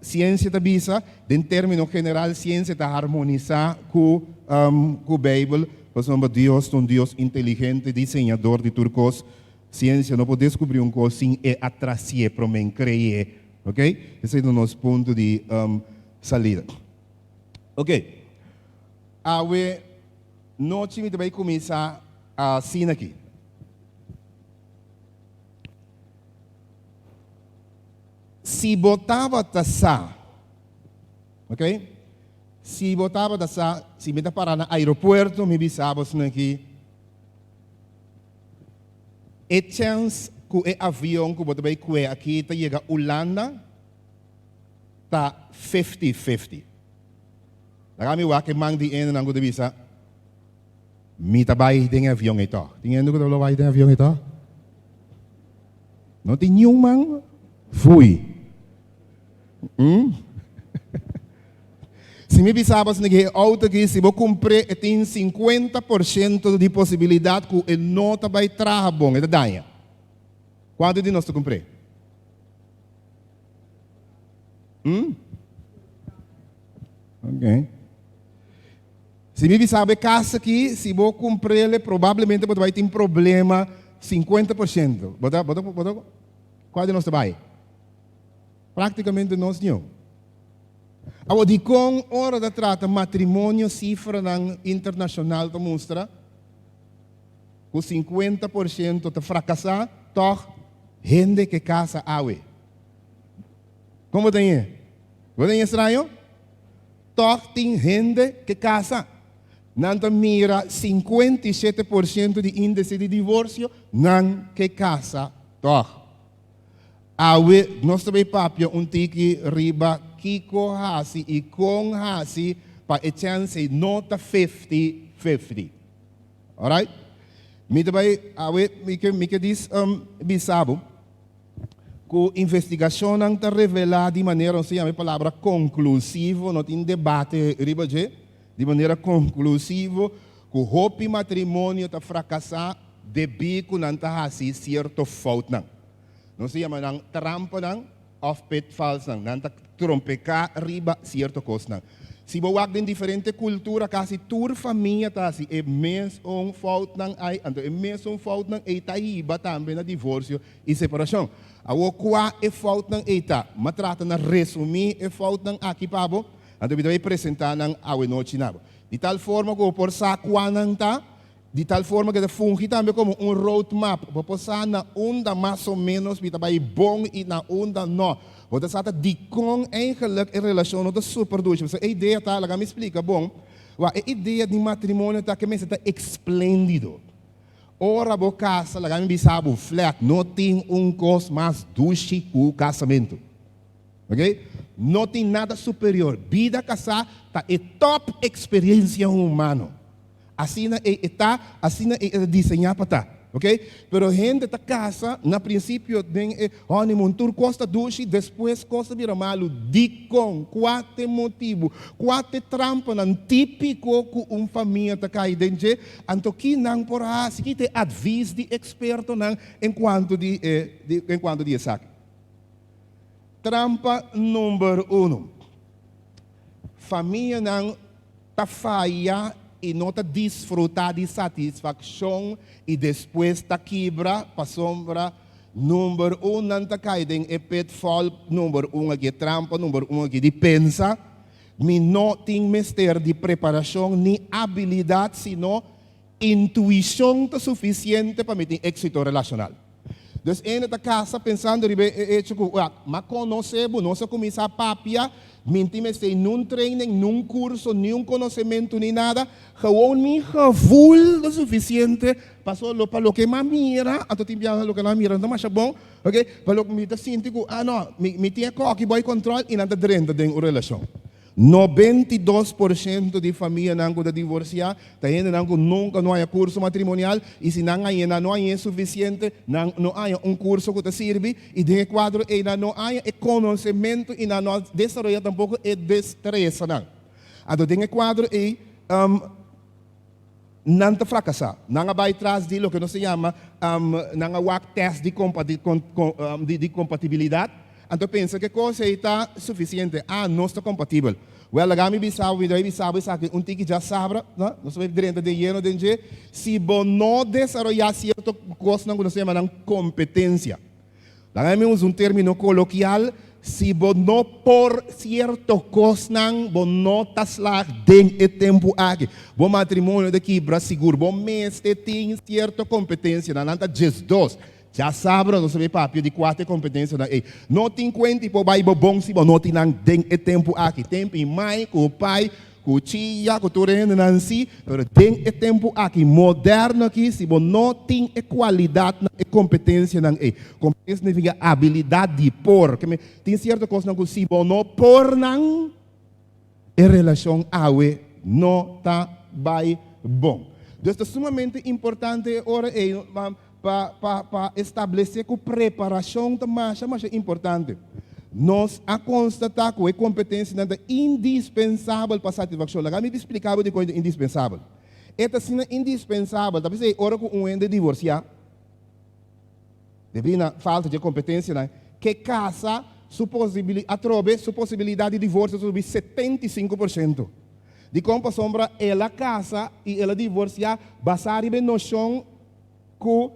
siensia ta bisa, den término general siensia ta harmonisá ku ku Beibel, pasobra Dios ta un Dios inteligente, diseñador di tur kos, siensia no por deskubrí un kos sin e a trasié promé en kre'é. Ok, esei ta nos punto di salida. Ok, awe nochi mi ta bai kuminsá asina aki. Si bo tabata sa, ok, si bo tabata sa, si mi ta para na aeropuerto mi bisa bo asina aki, E chèns ku e avion ku bo ta bai kue aki ta yega Ulanda ta fifty fifty. Laga mi wak e man di hendenan ku ta bisa, Mi ta bai den e avion ei tòg. Tin hende ku ta lo bai den e avion ei tòg? No tin niun man? Fui. Si mi bisa bo asina ki e auto aki si bo kumpr'é e tin 50% di posibilidat ku e no ta bai traha bon, e ta daña. Kuantu di nos ta kumpr'é? Hmm? Ok. Si mi bisa bo e kas aki si bo kumpr'é probablemente bo ta bai tin problema 50%. Bo ta, bo ta, bo ta, kua di nos ta bai? Práktikamente nos niun. Awor, dikon ora ta trata matrimonio sifranan internashonal ta mustra ku 50% ta frakasá, tòg hende ke kasa awe? Kon bo ta ñe? Bo ta ñe straño? Tòg tin hende ke kasa. Nan ta mira 57% di índise di divorsio, nan ke kasa tòg. Awe nos ta bay papia un tiki riba kico haci y con haci pa e chance ey no ta fifty fifty. Alright? Mi ta bay awe mi ke mi ke dis bisa bo cu investigacionnan ta revela di manera nos ta yama e palabra conclusivo no tin debate riba dje di manera conclusivo cu hopi matrimonio ta fracasa debí cu nan ta haci cierto foutnan. Nos ta yama nan trampanan òf pitfallsnan. Nan ta trompeká riba sierto kosnan. Si bo wak den diferente kultura, kasi tur famia ta hasi e mesun foutnan ei. Anto e mesun foutnan ei ta hiba tambe na divorsio i separashon. Awor, kua e foutnan ei ta? Mi a trata na resumí e foutnan aki pa bo, anto mi ta bai presentá nan awe nochi na bo. Di tal forma ku bo por sa kua nan ta. Di tal forma ku e ta fungi tambe komo un road map. Bo por sa na unda mas o ménos mi ta bai bon i na unda no. Bo ta sa ta dikon eigenlik e relashon no ta super dushi. Pasobra e idea ta, laga mi splika bon, wak e idea di matrimonio ta ke mester ta espléndido. Ora bo kasa, laga mi bisa bo flat, no tin un kos mas dushi ku kasamentu. Ok? No tin nada superior. Bida kasá ta e top eksperensia humano. Asina ei e ta, asina ei e ta diseñá pa ta. Ok? Pero hende ta kasa na prinsipio den e honeymoon tur kos ta dushi, despues kos ta bira malu. Dikon? Kua ta e motibu? Kua ta e trampanan típiko ku un famia ta kai den dje? Anto ki nan por hasi? Ki ta e advis di ekspertonan en kuanto di e en kuanto di esaki? Trampa number uno, Famianan ta faya i no ta disfrutá di satisfakshon i despues ta kibra pasobra number un nan ta kai den e pitfall number un aki, e trampa number un aki di pensa, Mi no tin mester di preparashon ni abilidat sino intuishon ta sufisiente pa mi tin éksito relashonal. Dus hende ta kasa pensando riba e echo ku, wak, m'a konosé bo, nos a kuminsá papia, mi n'tin mester niun training, niun kurso, niun konosementu ni nada, gewoon mi gevoel ta sufisiente paso lo pa loke m'a mira, anto tin biaha loke nan a mira no ta masha bon, ok, pa loke mi ta sinti ku, ah no, mi mi tin e koki bou kòntròl i nan ta drenta den un relashon. 92% di famianan ku ta divorsiá ta hendenan ku nunka no haña kurso matrimonial i si nan hañ'é nan no hañ'é sufisiente, nan no haña un kurso ku ta sirbi i den e kuadro ei nan no haña e konosementu i nan no a desaroyá tampoko e destresanan. Anto den e kuadro ei nan ta frakasá. Nan a bai tras di loke nos ta yama nan a wak tèst di di kompatibilidat. Anto pensa ku e kos ei ta sufisiente. Ah, nos ta kompatibel. Wèl, laga mi bisa bo, mi ta bai bisa bo esaki un tiki djasabra, no? Nos ta bai drenta den yeno den dje. Si bo no desaroyá sierto kosnan ku nos ta yama nan kompetensia. Laga mi usa un término kolokial, si bo no por sierto kosnan, bo no ta slag den e tempu aki. Bo matrimonio ta kibra sigur. Bo mester tin sierto kompetensianan. Nan ta 12. Djasabra nos ta bay papia di kua ta e kompetensianan ei. No tin kuenta i por bai bo bon si bo no tin nan den e tempu aki. Tempu i mai ku pai ku chia ku tur e hendenan si, pero den e tempu aki moderno aki si bo no tin e kualidatnan, e kompetensianan ei. Kompetensia significa abilidat di por. Ke men tin sierto kosnan ku si bo no por nan, e relashon awe no ta bai bon. Dus ta sumamente importante e ora ei pa pa pa establesé ku preparashon ta masha masha importante. Nos a konstatá ku e kompetensianan ta indispensabel pa satisfakshon. Laga mi splika bo dikon e ta indispensabel. E ta asina indispensabel, ta p'esei ora ku un hende divorsiá, debí na falta dje kompetensianan, ke kasa su posibili atrobe su posibilidat di divorsio ta subi 75%. Dikon? Pasobra el a kasa i el a divorsiá basá riba e noshon ku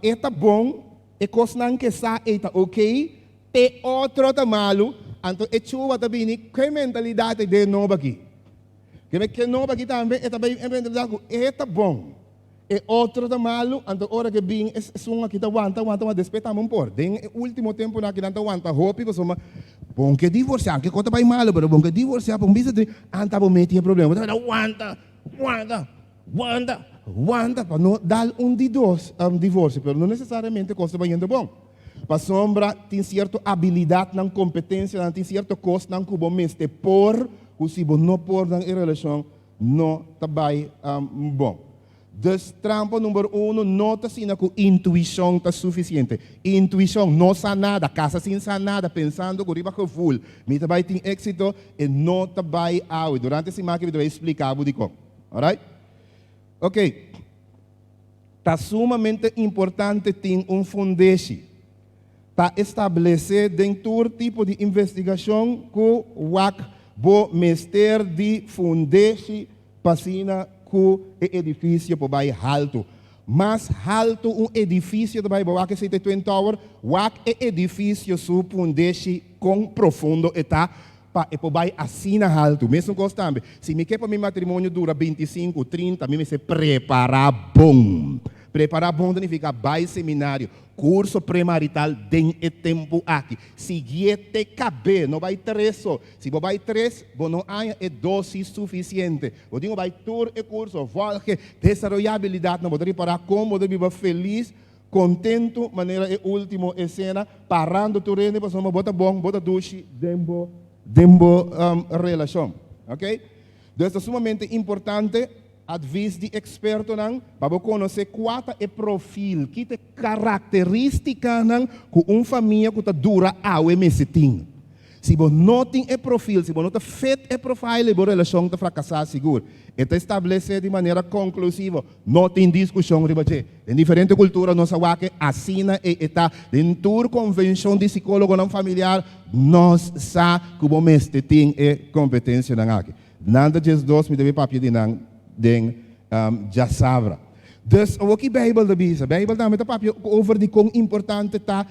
e ta bon, e kosnan ke sa ei ta ok, te otro ta malu, anto e chuba ta bini ku e mentalidat ei den nobo aki. Ke ke nobo aki tambe e ta bai e mentalidat ku e ta bon, e otro ta malu, anto ora ke bin esun aki ta wanta, wanta, wanta, despues tambe un por. Den e ultimo tempunan aki nan ta wanta hopi pasobra bon ke divorsiá, anke kos ta bai malu, pero bon ke divorsiá pa un bisa tin anta bo meti e problema, bo ta keda wanta, wanta. Wanta, wanta pa no dal un di dos divorcio, pero no necesariamente cos ta bayendo bon. Pasobra tin cierto abilidadnan, competencianan, tin cierto cosnan cu bo mester por, cu si bo no por nan e relacion no ta bay bon. Dus trampa number uno no ta asina cu intuicion ta suficiente. Intuicion no sa nada, casa sin sa nada, pensando cu riba gevoel mi ta bay tin exito, e no ta bay awe. Durante e siman aki mi ta bay explica bo dicon. Alright? Ok. Ta sumamente importante tin un fundeshi. Ta establece den tur tipo di investigacion cu wak bo mester di fundeshi p'asina cu e edificio por bay halto. Mas halto un edificio ta bay, bo wak esey ta e Twin Tower, wak e edificio su fundeshi con profundo e ta Pa e por bai asina haltu. Mesun kos tambe, si mi ke pa mi matrimonio dura 25, 30, mi mester prepará bon. Prepará bon ta nifiká bai seminario, kurso premarital den e tempu aki. Siguié te kab'é, no bai tres so. Si bo bai tres, bo no haña e dosis sufisiente. Bo tin ku bai tur e kurso, vòlge, desaroyá abilidatnan, bo ta ripará kon bo ta biba felis Kontentu manera e ultimo esena, parando tur hende pasobra bo ta bon, bo ta dushi den bo den bo relashon. Ok? Dus ta sumamente importante advis di ekspertonan pa bo konosé kua ta e profil, ki ta e karakteristikanan ku un famia ku ta dura awe mester tin. Si bo no tin e profil, si bo no ta fit e profile, bo relashon ta frakasá sigur. E ta establesé di manera konklusivo. No tin diskushon riba dje. Den diferente kultura nos a wak e asina e e ta. Den tur konvenshon di sikólogonan familiar nos sa ku bo mester tin e kompetensianan aki. Nan ta 12, mi debe papia di nan den djasabra. Dus awor ki Beibel ta bisa? Beibel tambe ta papia over di kon importante ta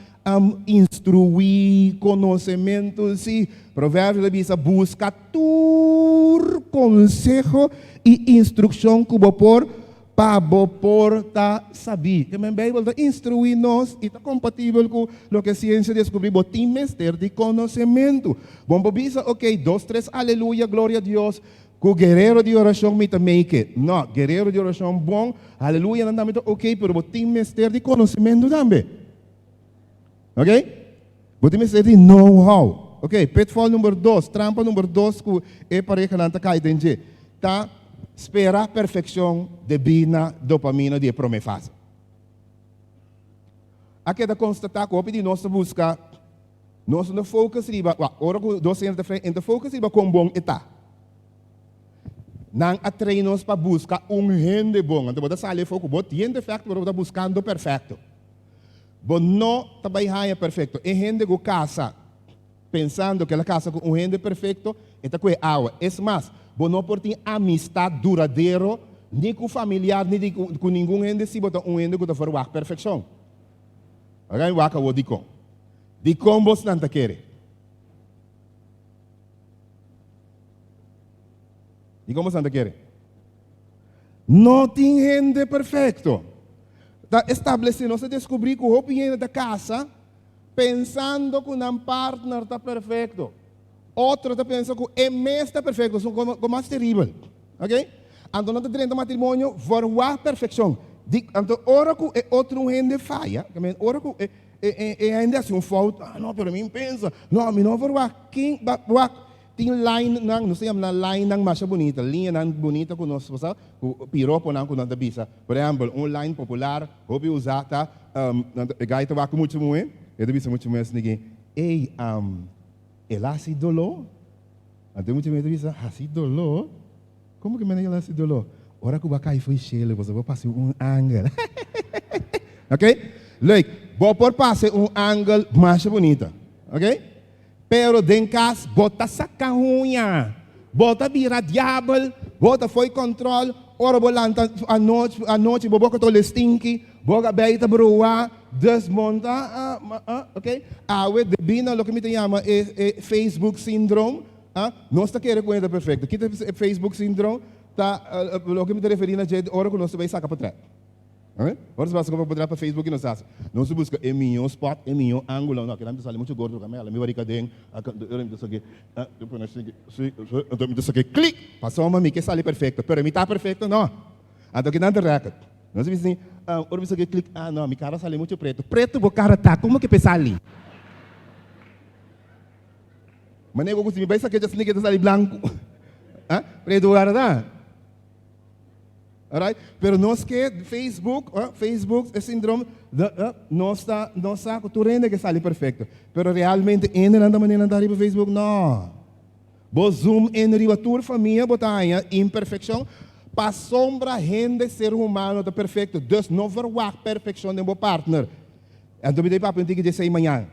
instruí, konosementu. Sí, Proverbio ta bisa, Buska tur konseho i instrukshon ku bo por. Pa bo por ta sabí. Ke men Beibel ta instruí nos i ta kompatibel ku loke siensia deskubrí, bo tin mester di konosementu. Bo no por bisa, ok, dos tres aleluya, gloria Dios, ku guerero di orashon mi ta make it. No, guerero di orashon bon, aleluyanan tambe ta ok, pero bo tin mester di konosementu tambe. Ok? Bo tin mester di know-how. Ok, pitfall number dos, trampa number dos ku e parehanan ta kai den dje, ta spera perfekshon debí na dopamina di e promé fase. A keda konstatá ku hopi di nos ta buska, nos no ta focus riba, wak, ora ku dos hende ta frei, e no ta focus riba kon bon e ta. Nan a train nos pa buska un hende bon. Anto bo ta sali afó ku bo tin defekto, pero bo ta buskando perfekto. Bo no ta bai haña perfekto. E hende ku kasa pensando ku el a kasa ku un hende perfekto, e ta kue awa. Es mas, bo no por tin amistat duradero ni ku familiar ni di ku ningun hende si bo ta un hende ku ta verwagt perfekshon. Laga mi wak awor dikon. Dikon bosnan ta kere? Dikon bosnan ta kere? No tin hende perfekto. Ta establesé, nos a deskubrí ku hopi hende ta kasa pensando ku nan partner ta perfekto. Otro ta pensa ku e mes ta perfekto, so ku mas teribel. Ok? Anto nan ta drenta matrimonio verwagt perfekshon. Di, anto ora ku e otro hende faya, ora ku e e hende hasi un fout, ah no, pero mi pensa, no, mi no verwagt ken, wak, Tin linenan, nos ta yama nan linenan masha bunita, liñanan bunita ku nos sa, ku piroponan ku nan ta bisa. Por ehèmpel, un line popular hopi usá ta, nan ta, e gai ta wak ku mucha muhé, e ta bisa mucha muhé asina ki, Ey, el a hasi doló? Anto e mucha muhé ta bisa, Hasi doló? Komo ku mene el a hasi doló? Ora ku bo a kai fo'i shelu, boso por pasa un angel. Ok? Leuk, bo por pasa un angel masha bunita. Ok? Pero den kas bo ta saka huña, bo ta bira diabel, bo ta fo'i kòntròl, ora bo lanta anochi anochi bo boka ta ole stinki, bo kabei ta bruá, dus bo no ta ok. Awe debí na loke mi ta yama e e Facebook syndroom, nos ta kere ku hende ta perfekto. Kita e Facebook syndroom? Ta loke mi ta referí na dje ora ku nos ta bai saka potrèt. Ora nos pasa como podrá pa Facebook y nos haci. Nos ta busca e mijo spot, e mijo angulo. No, akinan ta sali mucho gordo, mi hala mi barrica den. Ora mi ta saque, mi pone así, así, anto mi ta saque click. Pasobra mi ke sali perfecto, pero mi ta perfecto? No. Anto akinan ta record. Nos ta bisa así, ora mi saque click, ah no, mi cara sali mucho preto. Preto bo cara ta, como ke pe sali? Manera cu si mi bay saque dje asina ke ta sali blanco. Preto bo cara ta. Alright? Pero nos ke Facebook, uh, Facebook e sindrom, de, uh, nos ta, nos sa ku tur hende ke sali perfecto. Pero realmente hendenan ta manera nan ta riba Facebook? No. Bo zoom in riba tur famia bo ta haña imperfeccion. Pasobra hende ser humano ta perfecto. Dus no verwacht perfeccion den bo partner. Anto mi ta papia un tiki di esei mañan.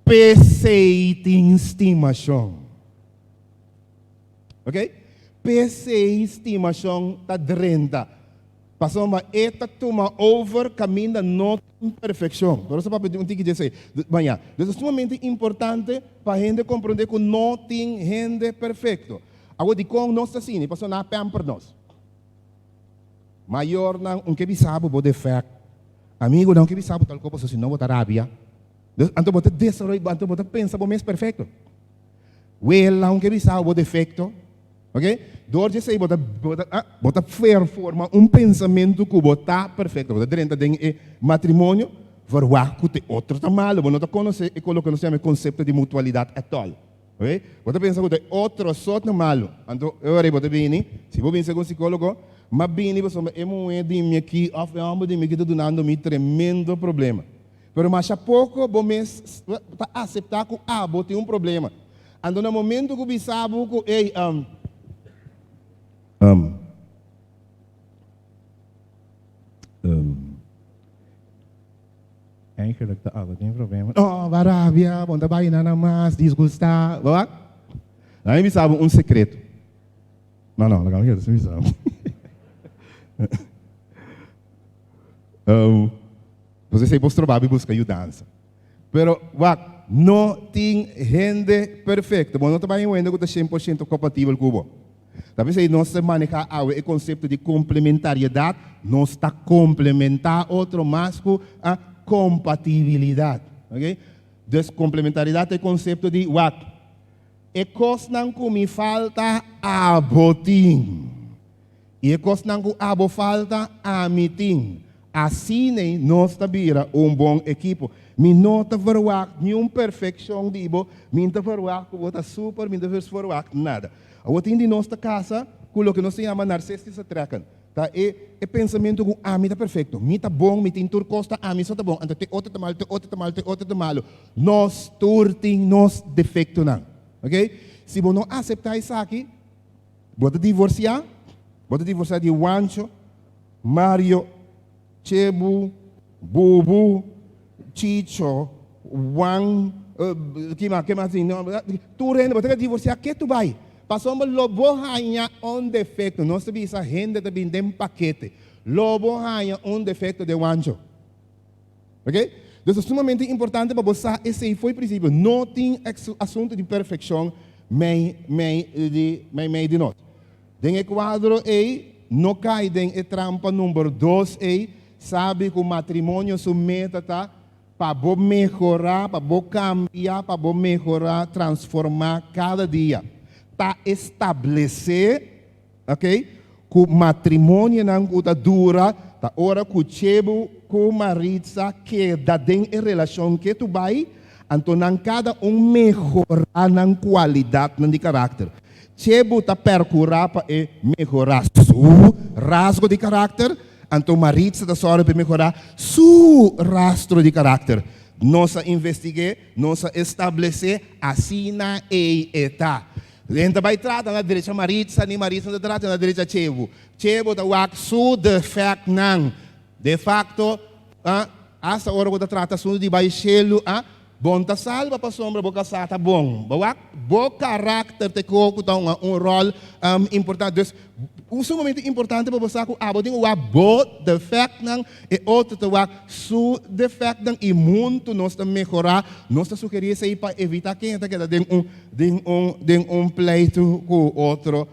P'esei tin stimashon. Ok? P'esei stimashon ta drenta. Pasobra e ta tuma over kaminda no tin perfekshon. Por eso papia di un tiki di esei maña. Dus ta sumamente importante pa hende komprondé ku no tin hende perfekto. Awor dikon nos ta asina? Pasobra nan a pamper nos. Mayornan un ke bisa bo bo defèkt. Amigunan un ke bisa bo tal kos pasobra si no bo ta rabia. Dus anto bo ta desaroy, anto bo ta pensa bo mes perfekto. Wela un ke bisa bo defekto, ok? Dor di esei bo ta bo ta ah bo ta forma un pensamentu ku bo ta perfekto, bo ta drenta den e matrimonio verwagt ku te otro ta malo, bo no ta konosé e loke nos yama e konsepto di mutualidat ètòl, ok? Bo ta pensa ku te otro so ta malo, anto e ora ei bo ta bini, si bo bini segun sikólogo, m'a bini pasobra e muhé di mi aki òf e hòmber di mi aki ta dunando mi tremendo problema. Pero masha poko bo mes ta aseptá ku abo tin un problema. Anto na momento ku bisa bo ku ey um um um eigenlijk ta abo tin problema. No, ba rabia, bo no ta bai nada mas, disgustá. Bo wak? Laga mi bisa bo un sekreto. No, no, laga mi keda sin bisa bo. Um. Nos esei por stroba bi buska yudansa. Pero wak, no tin hende perfekto. Bo no ta bai un hende ku ta shen por shento kompatibel ku bo. Ta p'esei nos ta manehá awe e konsepto di komplementariedat, nos ta komplementá otro mas ku a kompatibilidat. Ok? Dus komplementariedat ta e konsepto di wak e kosnan ku mi falta abo tin i e kosnan ku abo falta ami tin. Asin'ei nos ta bira un bon ekipo. Mi no ta verwagt niun perfekshon di bo, mi no ta verwagt ku bo ta super, mi no ta verwagt nada. Awor tin di nos ta kasa ku loke nos ta yama narsistische trekken. Ta e e pensamentu ku ami ta perfekto, mi ta bon, mi tin tur kos, ta ami so ta bon, anto te otro ta malu, te otro ta malu, te otro ta malu. Nos tur tin nos defektonan. Oke? Si bo no aseptá esaki, bo ta divorsiá, bo ta divorsiá di Wancho, Mario, Chebu, Bubu, Chicho, Juan, ki mas, ke mas tin? Tur hende, bo ta divorsiá ke tu bai? Pasobra lo bo haña un defekto. Nos ta bisa hende ta bin den pakete. Lo bo haña un defekto den Juancho. Ok? Dus ta sumamente importante pa bo sa esei fo'i prinsipio. No tin asuntu di perfekshon mei mei di mei mei di nos. Den e kuadro ei, no kai den e trampa number dos ei, sabi ku matrimonio su meta ta pa bo mehorá, pa bo kambia, pa bo mehorá, transformá kada dia. Ta establesé, ok, ku matrimonionan ku ta dura ta ora ku Chebu ku Maritza keda den e relashon ketu bai, anto nan kada un mehorá nan kualidatnan di karakter. Che bo ta percura pa e mehora su rasgo di karakter, anto Maritza ta sòru pa e mehora su rastro di karakter. Nos a investig'é, nos a establesé, asina ei e ta. Den ta bai trata na drecha Maritza, ni Maritza no ta trata na drecha Chebu. Chebu ta wak su defèktnan. De facto, hasta ora ku ta trata asuntu di bai shelu, bon ta salba pasobra bo kasá ta bon. Bo wak bo karakter te koho ku ta hunga un ròl importante. Dus, un sumamente importante pa bo sa ku abo tin ku wak bo defèktnan, e otro ta wak su defèktnan i huntu nos ta mehorá. Nos ta sugerí esei pa evitá ken ta keda den un den un den un pleitu ku otro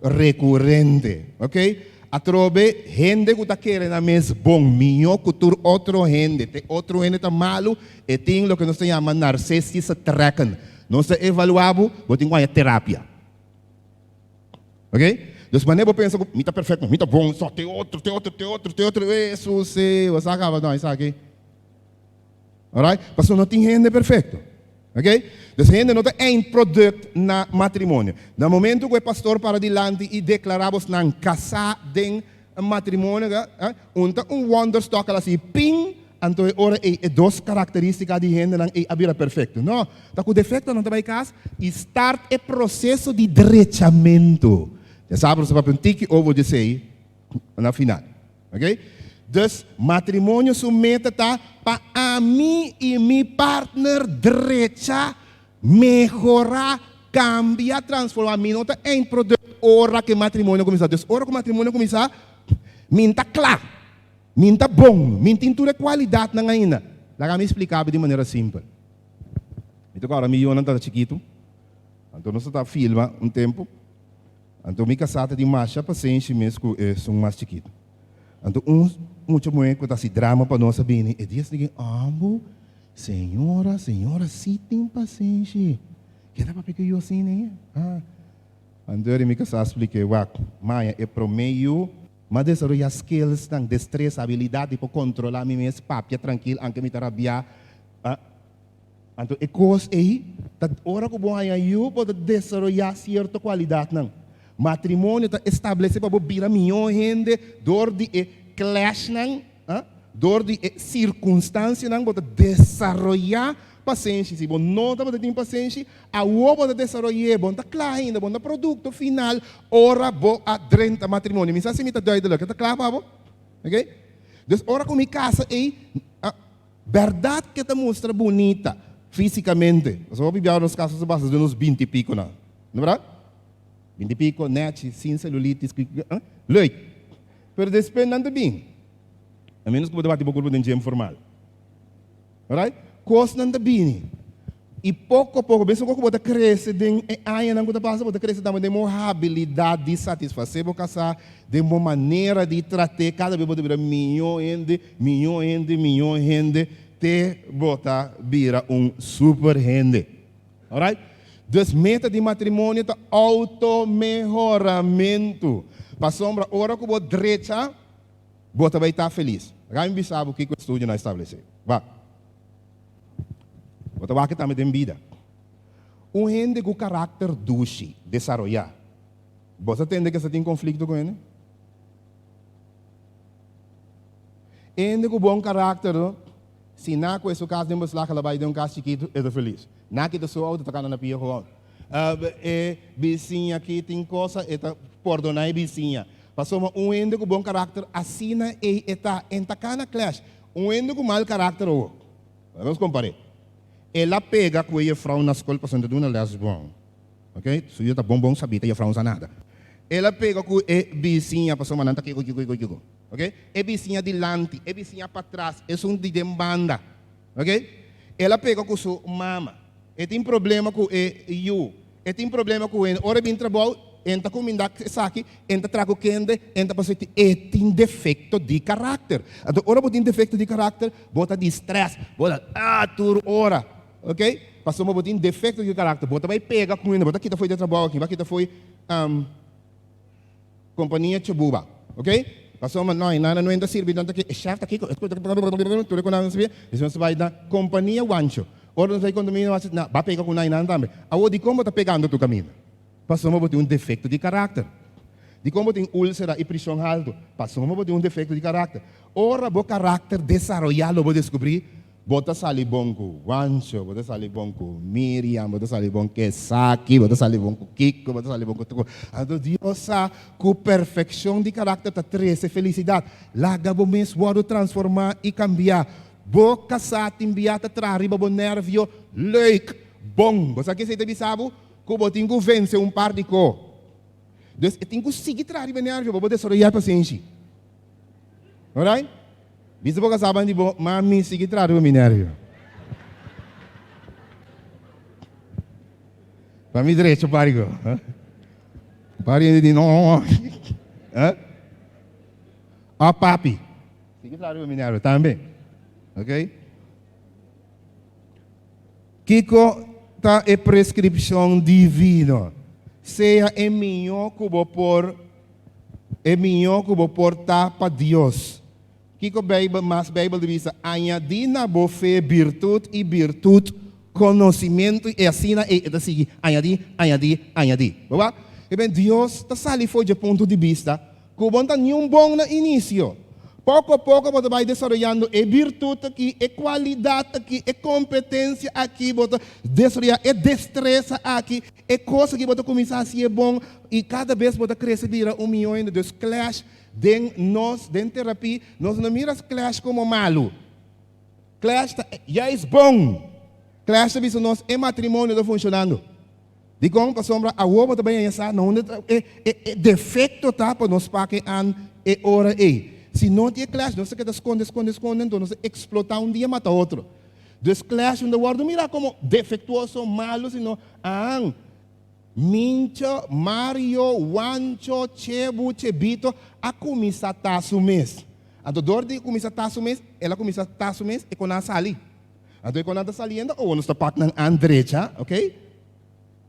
rekurente. Ok? Atrobe, hende ku ta kere nan mes bon mihó ku tur otro hende, te otro hende ta malu, e tin loke nos ta yama narcistische trekken. Nos ta evaluá bo, bo tin ku haña terapia. Ok? Dus manera bo pensa ku mi ta perfekto, mi ta bon, so te otro, te otro, te otro, te otro, Hesus, bo sa kaba no esaki. Alright? Pasobra no tin hende perfecto. Ok? Dus hende no ta eindproduct na matrimonio. Na momento ku e pastor para dilanti i deklará bosnan kasá den matrimonio, un ta un wonderstok al hasi pin, anto e ora ei e dos karakterístika di hendenan ei a bira perfecto. No, ta ku defektonan ta bai kas i start e proseso di drechamentu. Ya sa nos ta papia un tiki over di esei na final. Ok? Dus, matrimonio su meta ta pa ami i mi partner drecha, mehorá, kambia, transformá. Mi no ta eindproduct ora ku e matrimonio kuminsá. Dus, ora ku matrimonio kuminsá, mi n ta kla, mi n ta bon, mi n tin tur e kualidatnan ainda. Laga mi splika bo di manera simpel. Mi ta kòrda mi yunan tabata chikitu, anto nos ta filma un tempu. Anto mi kasá ta di masha pasenshi mes ku esun mas chikitu. Anto un mucha muhé ku ta hasi drama pa nos a bini, e di esaki, Ambo, señora, señora sí tin pasenshi. Keda papia ku yu asina ei? Ah. Anto eri mi kasá a splik'é, Wak, maya e promé yu m'a desaroyá skillsnan, destresa, abilidat di por kontrolá mi mes, papia trankil anke mi ta rabiá. Ah. Anto e kos ei ta ora ku bo haña yu bo ta desaroyá sierto kualidatnan. Matrimonio ta establesé pa bo bira mihó hende dor di e clashnan, dor di e sirkunstansianan bo ta desaroyá pasenshi. Si bo no tabata tin pasenshi, awor bo ta desaroy'é, bo no ta kla ainda, bo no ta produkto final ora bo a drenta matrimonio. Mi sa si mi ta duidelik, e ta kla pa bo? Oke. Dus ora ku mi kasa ei. Bèrdat ke ta mustra bunita físikamente. Pasobra hopi biaha nos kasa ta basa den nos binti i pikonan. No bèrdat? Binti i piko, nèchi, sin selulitis, leuk. Pero despues nan ta bin. A ménos ku bo ta bati bo kurpo den gym formal. Alright? Kosnan ta bini. I poko poko, mesun ku bo ta krese den e añanan ku ta pasa, bo ta krese tambe den bo habilidat di satisfasé bo kasá, den bo manera di trat'é. Kada bes bo ta bira mihó hende, mihó hende, mihó hende, te bo ta bira un super hende. Alright? Dus meta di matrimonio ta outomehoramentu. Pasobra ora ku bo drecha, bo ta bai ta felis. Laga mi bisa bo kiko e studionan a establesé. Wak. Bo ta wak tambe den bida. Un hende ku karakter dushi desaroyá, bo sa tende ke sa tin konflikto ku hende? E hende ku bon karakter, si na ku e su kas den beslag el a bai den un kas chikitu, e ta felis. Na kita su outo ta kana na pia gewoon. E bisiña aki tin kosa, e ta pordoná e bisiña. Pasobra un hende ku bon karakter asina ei e ta, e ta kana clash. Un hende ku mal karakter awor. Laga nos kompar'é. El a pega ku e jefrou na skol pasobra e ta duna lès bon. Ok, su yu ta bon bon sabí ta jefrou no sa nada. El a pega ku e bisiña pasobra nan ta kiko kiko kiko kiko. Ok, e bisiña dilanti, e bisiña patras, esun di den banda. Ok, el a pega ku su mama. E tin problema ku e yu. E tin problema ku hende. Ora e bin trabou, e ta kuminda esaki, e ta traha ku kende, e ta pasa eti. E tin defekto di karakter. Anto ora bo tin defekto di karakter, bo ta di stress, bo ta ah tur ora. Ok? Pasobra bo tin defekto di karakter. Bo ta bai pega ku hende, bo ta kita fo'i di trabou aki, bo ta kita fo'i kompania Chebuba. Ok? Pasobra no, e nan no ta sirbi, nan ta ke, e shèf ta kiko, tur e ku nan ta sirbi, nos ta bai na kompania Wancho. Ora nos bai kondominio nos a na ba pega ku nainan tambe. Awor dikon bo ta pegando tur kaminda? Pasobra bo tin un defekto di karakter. Dikon bo tin úlsera i prishon haltu? Pasobra bo tin un defekto di karakter. Ora bo karakter desaroyá lo bo deskubrí bo ta sali bon ku Wancho, bo ta sali bon ku Miriam, bo ta sali bon ku esaki, bo ta sali bon ku kiko, bo ta sali bon ku tuko. Anto Dios sa ku perfekshon di karakter ta trese felisidat. Laga bo mes wòrdu transformá i kambiá. Bo kasá tin bia ta traha riba bo nervio? Leuk! Bon! Bo sa ke esei ta bisa bo? Ku bo tin ku vense un par di ko. Dus e tin ku sigui traha riba e nervio pa bo desaroyá e pasenshi. Alright? Bisa bo kasá ban di bo, Mami, sigui traha riba mi nervio. Pa mi drecha un par di ko. Un par di hende di no. Òf papi. Sigui traha riba mi nervio tambe. Ok. Kiko ta e preskripshon divino? Sea e mihó ku bo por, e mihó ku bo por ta pa Dios. Kiko Beibel, mas Beibel ta bisa? Añadí na bo fe birtut i birtut konosimentu i asina ei e ta sigui añadí, añadí, añadí. Bo wak? Eben Dios ta sali for dje punto di bista Ku bo no ta niun bon na inisio. Poko poko bo ta bai desaroyando e birtut aki, e kualidat aki, e kompetensia aki, bo ta desaroyá e destresa aki, e kos aki bo ta kuminsá hasié bon i kada bes bo ta krese bira un mihó hende. Dus clash den nos, den terapia, nos no mira clash komo malu. Clash ta juist bon. Clash ta bisa nos e matrimonio ta funshonando. Dikon? Pasobra awor bo ta bai haña sa na unda ta e e defekto ta pa nos pake an e ora ei. Si no tin e clash nos ta keda skonde skonde skonde anto nos ta eksplotá un dia mata otro. Dus clash no ta wòrdu mirá komo defektuoso, malu, sino aan Mincho, Mario, Wancho, Chebu, Chebito a kuminsá ta su mes. Anto dor di kuminsá ta su mes, el a kuminsá ta su mes e kon a sali. Anto e kon nan ta saliendo owo nos ta pak nan an drecha, ok?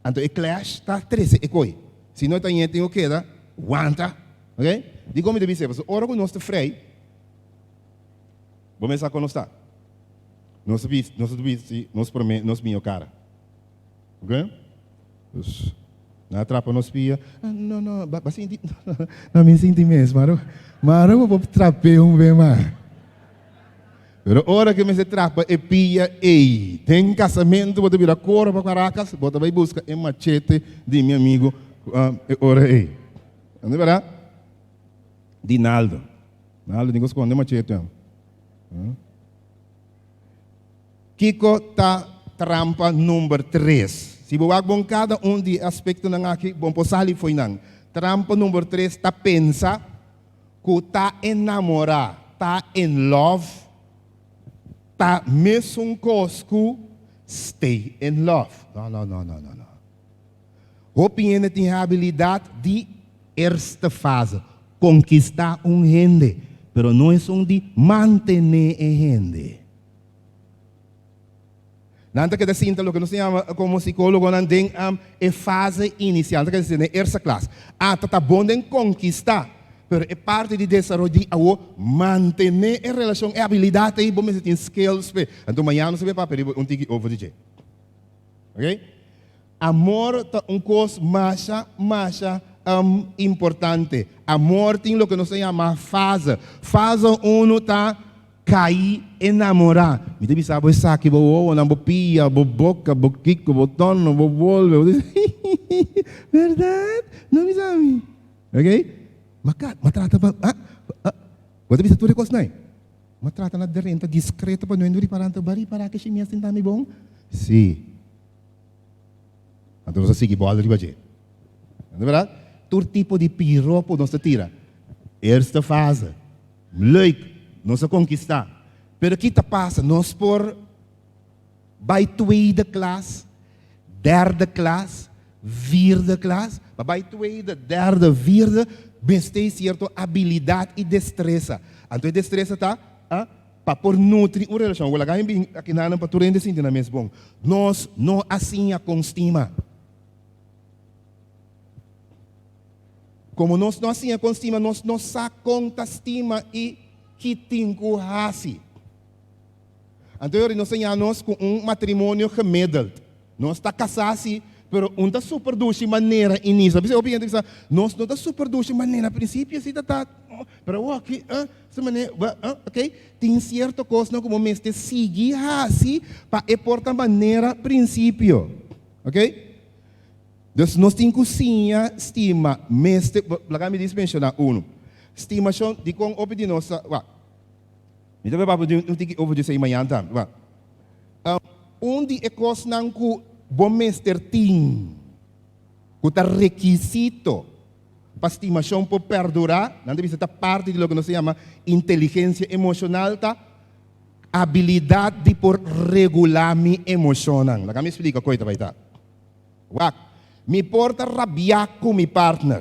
Anto e clash ta trese e koi. Si no ta ñe tin ku keda wanta, ok? Dikon mi ta bisa e? Pasobra ora ku nos ta frei, bo mes sa kon nos ta. Nos ta bisti, nos ta bisti nos prome, nos miho kara, ok? Dus nan a trapa nos pia, no, no, ba, ba sinti, no, mi sinti mes, maro, maro bo por trap'é un be mas. Pero ora ku mester trapa e pia ei den kasamentu bo ta bira koro pa Caracas, bo ta bai buska e machete di mi amigu e ora ei. Anda bera? Di Naldo. Naldo tin ku skonde machete. Kiko ta trampa number tres? Si bo wak bon kada un di e aspektonan aki, bon por sali fo'i nan. Trampa number tres ta pensa Ku ta enamorá, ta in love, ta mesun kos ku Stay in love. No, no, no, no, no, no. Hopi hende tin habilidat di eerste fase, konkistá un hende, pero no esun di mantené e hende. Nan ta keda sinta loke nos ta yama komo sikólogonan den e fase inisial, nan ta keda sinta den eerste klas. Ata ta bon den konkistá, pero e parti di desaroyo di awo mantené e relashon, e habilidat ei bo mester tin skills p'e. Anto mañana nos ta bay papia riba un tiki over di dje. Ok? Amor ta un kos masha, masha importante. Amor tin loke nos ta yama fase. Fase unu ta kai enamorá. Mi ta bisa bo esaki, bo wowonan, bo pia, bo boka, bo kiko, bo tono, bo bolbe. Bo ta bisa, Bèrdat? No bisa mi. Ok? Ma ka, ma trata pa, ah, ah. Bo ta bisa tur e kosnan ei. Ma trata na drenta diskreto pa no hende ripará. Anto bo a ripará ke shi mi a sinta mi bon? Sí. Anto nos a sigui bòl riba dje. No ta bèrdat? Tur tipo di piropo nos ta tira. Eerste fase, leuk, nos a konkistá. Pero ki ta pasa? Nos por bai tweede klas, derde klas, vierde klas. Pa bai tweede, derde, vierde, mester sierto abilidat i destresa. Anto e destresa ta, ah, Pa por nutri un relashon. Wela gaña bin akinanan pa tur hende sinti nan mes bon. Nos no a siña kon stima. Komo nos no a siña kon stima, nos no sa kon ta stima i ki tin ku hasi. Anto yori nos siña nos ku un matrimonio gemiddeld. Nos ta kasá si, pero un ta super dushi manera inicio. Bisa hopi hende bisa, nos no ta super dushi manera principio si ta ta, pero awor aki, esta manera, ok. Tin cierto cosnan cu bo mester sigui haci pa e por ta manera principio. Ok. Dus nos tin cu siña stima, mester, laga mi dis menciona uno. Stimacion, dicon hopi di nos ta, wak, mi ta bay papia un tiki over di esey mañana tambe, wak. Un di e kosnan ku bo mester tin, ku ta rekisito pa stimashon por perdurá, nan ta bisa ta parti di loke nos ta yama inteligensia emoshonal, ta abilidat di por regulá mi emoshonnan. Laga mi splika koe ta bai ta. Wak, mi por ta rabiá ku mi partner,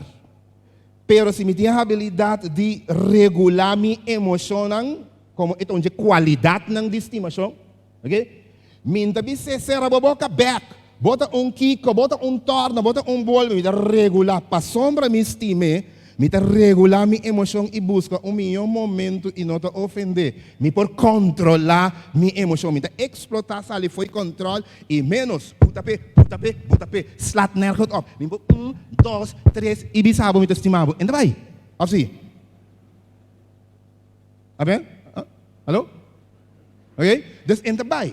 pero si mi tin e habilidat di regulá mi emoshonnan, komo e ta un dje kualidatnan di stimashon, Ok? Mi ta bis'é, Sera bo boka bek. Bo ta un kiko, bo ta un tòrna, bo ta un bolbe. Mi ta regulá. Pasobra mi stim'é, mi ta regulá mi emoshon i buska un mihó momentu i no ta ofend'é. Mi por kontrolá mi emoshon. Mi ta eksplotá, sali fo'i kòntròl i ménos, buta p'e, buta p'e, buta p'e. Slaat nergens op. Mi por un, dos, tres i bisa bo mi ta stima bo. En ta bai. Òf si? Amen? Hallo? Ok? Dus en ta bai.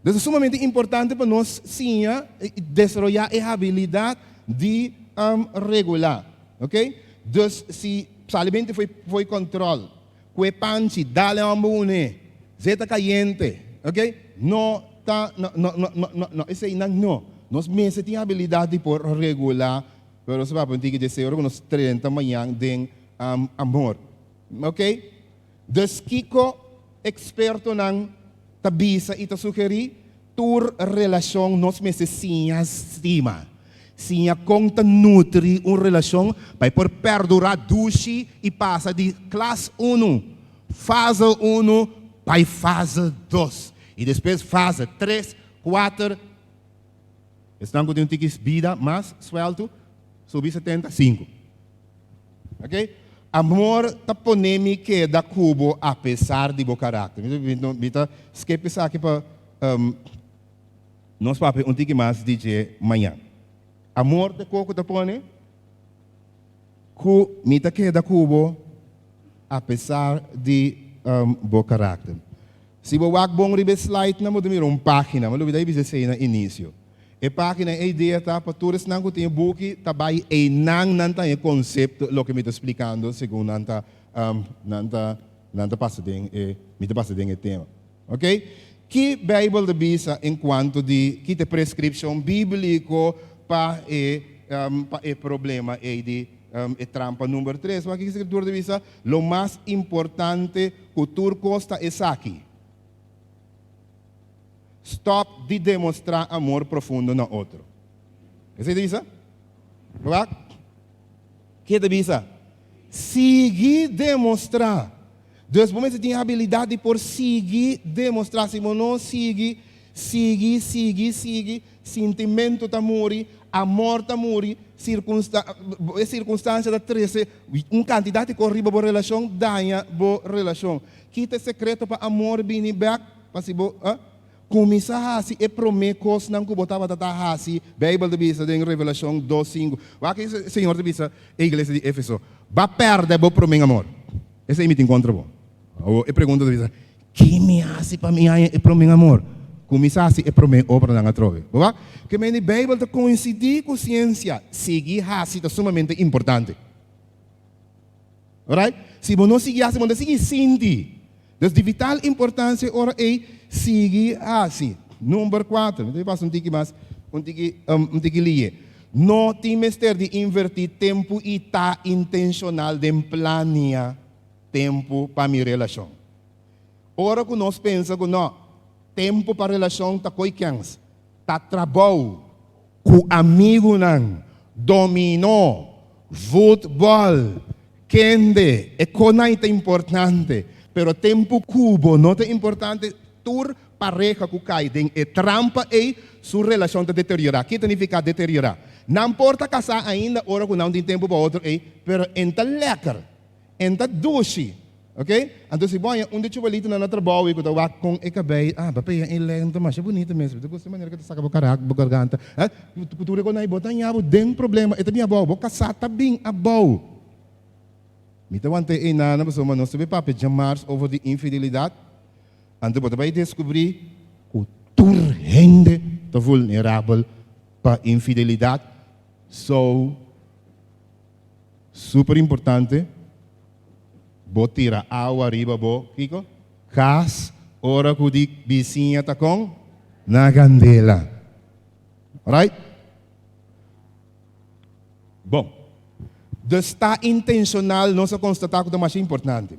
Dus ta sumamente importante pa nos siña i desaroyá e habilidat di regulá. Ok? Dus si sali benti foi kòntròl, ku e panchi, dale hòmber une, zeta kayente, ok? No ta, no, no, no, no, no, no, eseinan no. Nos mester tin habilidat di por regulá, pero nos ta papia un tiki dje ora ku nos trenta mañan den amor. Ok? Dus kiko ekspertonan ta bisa i ta sugerí? Tur relashon nos mester siña stima. Siña kon ta nutri un relashon pa e por perdurá dushi i pasa di klas unu, fase unu, bai fase dos i despues fase tres, kuater. Esnan ku tin un tiki bida mas sueltu subi 75. Ok? Amor ta pone mi keda ku bo apesar di bo karakter. Mi ta skip esaki pa nos papia un tiki mas di dje mañan. Amor ta koko ta pone ku mi ta keda ku bo apesar di bo karakter. Si bo wak bon riba e slide-nan bo ta mira un pagina. Mi a lubida di bisa esei na inisio. E pagina e idea ta pa tur esnan ku tin e buki ta bai einan nan ta haña konsepto loke mi ta splikando segun nan ta nan ta nan ta pasa den e mi ta pasa den e tema. Ok? Ki Beibel ta bisa en kuanto di ki ta e preskripshon bíbliko pa e pa e problema ei di e trampa number tres? Wak ki skritura ta bisa? Lo mas importante ku tur kos ta esaki. Stòp di demostrá amor profundo na otro. Esei ta bisa? Wak. Ke ta bisa? Sigui demostrá. Dus bo mester tin e habilidat di por sigui demostrá. Si bo no sigui, sigui, sigui, sigui, sintimentu ta muri, amor ta muri, sirkunsta, e sirkunstansia ta trese un kantidat di kos riba bo relashon, daña bo relashon. Ki ta e sekreto pa amor bini bèk? Pa si bo kuminsá hasi e promé kosnan ku bo tabata ta hasi, Beibel ta bisa den Revelashon dos sinku. Wak e Señor ta bisa e iglesia di Efeso, Ba pèrdè bo promé amor. Esei mi tin kontra bo. Awor e pregunta ta bisa, Ki mi hasi pa mi haña e promé amor? Kuminsá hasi e promé obranan atrobe. Bo wak? Ke mende Beibel ta koinsidí ku siensia, sigui hasi ta sumamente importante. Alright? Si bo no sigui hasi, bo no ta sigui sinti. Dus di vital importancia e ora ei sigui hasi. Number cuater, mi ta pasa un tiki mas, un tiki, un tiki liye. No tin mester di inverti tempu i ta intencional den plania tempu pa mi relacion. Ora cu nos pensa cu no, tempu pa relacion ta coi kens, ta trabou, Ku amigunan, dominó, futbòl, kende, e konai ta importante, pero tempu ku bo no ta importante, tur pareha ku kai den e trampa ei, su relashon ta deteriorá. Ki ta nifiká deteriorá? Nan por ta kasá ainda ora ku nan tin tempu pa otro ei, pero en ta lèker. En ta dushi, ok? Anto si bo haña un di chubalitonan na trabou i ku ta wak kon e kabei, ah, bo pega e lente masha bunita mes, bo ta gusta e manera ku ta saka bo karak, bo garganta, eh, ku tur e kos nan, bo ta haña bo den problema, e ta bin abou, bo kasá ta bin abou. Mi ta wanta e einan pasobra nos ta bay papia djamars over di infidelidat, anto bo ta bay deskubrí ku tur hende ta vulnerabel pa infidelidat, so. Super importante, bo tira awa riba bo, kiko? Kas ora ku di bisiña ta kon? Na kandela. Alright? Bon. Dus ta intenshonal nos a konstatá ku ta masha importante.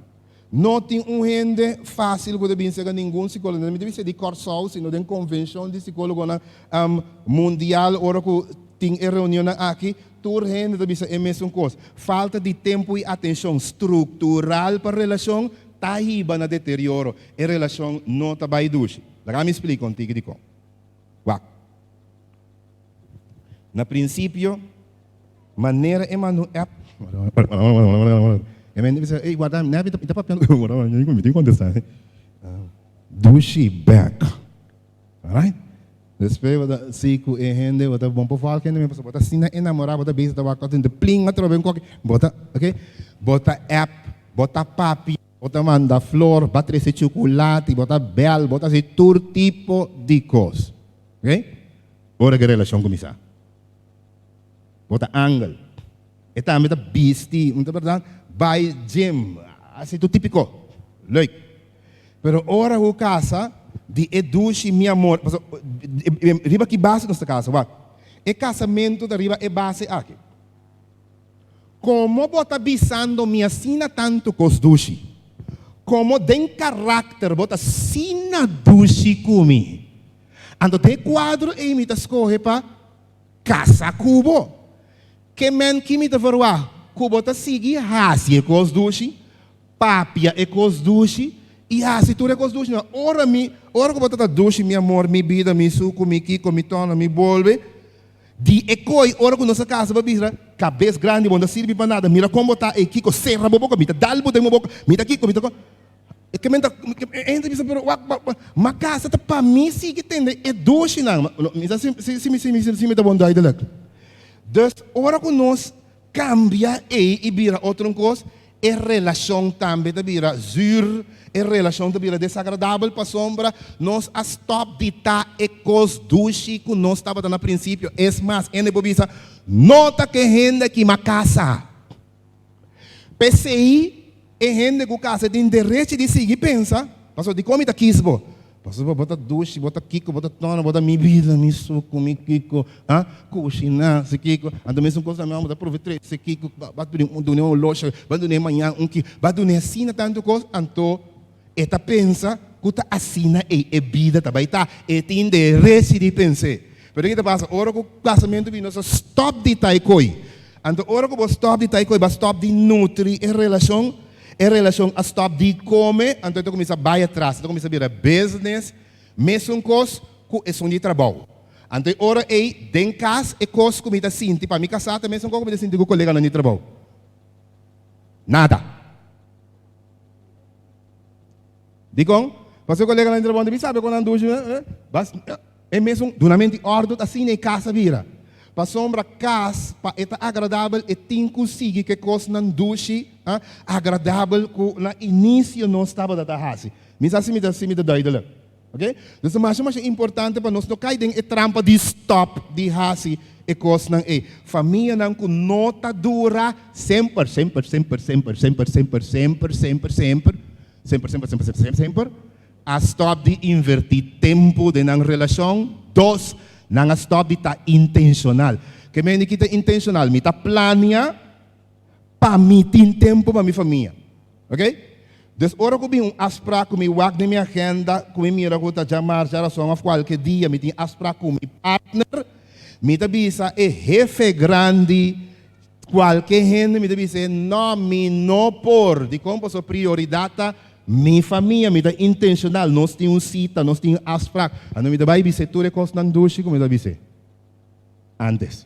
No tin un hende fásil ku ta bin serka ningun sikólogo. No ta bisa di Kòrsou, sino den konvenshon di sikólogonan mundial ora ku tin e reunionnan aki, tur hende ta bisa e mesun kos. Falta di tempu i atenshon struktural pa relashon ta hiba na deterioro. E relashon no ta bai dushi. Laga mi splika un tiki dikon. Wak. Na prinsipio. Manera e manda un app. E mente bisa, ey, guarda, mi ta papiando. Mi tin contesta. Dushi bek. Alright? Despues bo ta si cu e hende, bo ta bon por valk hende, pasobra bo ta asina enamora, bo ta bisa ta wak ot hende plin atrobe un koki. Bo ta, ok? Bo ta app, bo ta papia, bo ta manda flor, bo ta trece chuculati, bo ta bel, bo ta haci tur tipo di cos. Ok? Ora cu e relacion cuminsa. Bo ta angel. E tambe ta bisti, un ta berdad, bai gym, hasi tur tipiko. Leuk. Pero ora ku kasa, di e dushi mi amor, pasobra riba ki base nos ta kasa? Wak, e kasamentu ta riba e base aki. Komo bo ta bisando mi asina tantu kos dushi? Komo den karakter bo ta asina dushi ku mi? Anto den e kuadro ei mi ta skohe pa Kasa ku bo. Ke men ki mi ta verwagt ku bo ta sigui hasi e kos dushi, papia e kos dushi i hasi tur e kos dushi. Ma ora mi, ora ku bo ta ta dushi, mi amor, mi bida, mi suku, mi kiko, mi tòna, mi bolbe, di e koi ora ku nos a kasa bo a bisa, kabes grandi, bo no ta sirbi pa nada, mira kon bo ta ei, kiko, sera bo boka, mi ta dal bo den bo boka, mi ta kiko, mi ta ko. E ke men ta, e hende ta bisa, pero wak, wak, wak, ma kasa ta pa mi sigui tende e dushinan. Mi sa si, si, si, si, si, si mi ta bon duidelijk. Dus, ora ku nos kambia ei i bira otro un kos, e relashon tambe ta bira zuur, e relashon ta bira desagradabel pasobra nos a stòp di ta e kos dushi ku nos tabata na prinsipio. Es mas, hende por bisa, No ta ke hende kima kasa. P'esei, e hende ku kasa tin derechi di sigui pensa, Pasobra dikon mi ta kis bo? Pasobra bo ta dushi, bo ta kiko, bo ta tòna, bo ta mi bida, mi suku, mi kiko, ha, kushiná, si kiko. Anto mesun kos tambe bo ta prueba trese kiko, ba dun'é un olosha, ba dun'é mañan un kiko, ba dun'é asina tantu kos, anto e ta pensa. ku ta asina ei e bida ta bai ta. E tin derechi di pens'é. Pero kiko ta pasa? Ora ku kasamentu bini nos a stòp di ta e koi. Anto ora ku bo stòp di ta e koi, bo a stòp di nutri e relashon, e relashon a stòp di kome, anto e ta kuminsá bai atras, e ta kuminsá bira business, mesun kos ku esun di trabou. Anto e ora ei, den kas, e kos ku mi ta sinti pa mi kasá ta mesun kos ku mi ta sinti ku koleganan di trabou. Nada. Dikon? Pasobra e koleganan di trabou no ta bin sabe kon nan dushi. Bas, e mesun dunamento di òrdu ta asina e kas a bira. Pasobra kas, pa e ta agradabel, e tin ku sigui ku e kosnan dushi, agradabel ku na inisio nos tabata ta hasi. Mi sa si mi ta si mi ta duidelijk. Oké? Dus ta masha masha importante pa nos no kai den e trampa di stòp di hasi e kosnan ei. Famianan ku no ta dura semper, semper, semper, semper, semper, semper, semper, semper, semper, semper, semper, semper, semper, semper, a stòp di invertí tempu den nan relashon. Dos, nan a stòp di ta intenshonal. Ke mende ki ta intenshonal? Mi ta plania pa mi tin tempu pa mi famia. Ok? Dus ora ku bin un afsprak ku mi wak den mi agenda, ku mi mira ku ta djamars, djarason òf kualke dia mi tin afsprak ku mi partner, mi ta bisa e hefe grandi, kualke hende mi ta bis'é, no, mi no por. Dikon? Pasobra prioridat ta mi famia, mi ta intenshonal, nos tin un sita, nos tin un afsprak. Anto mi ta bai bis'é tur e kosnan dushi ku mi ta bis'é antes.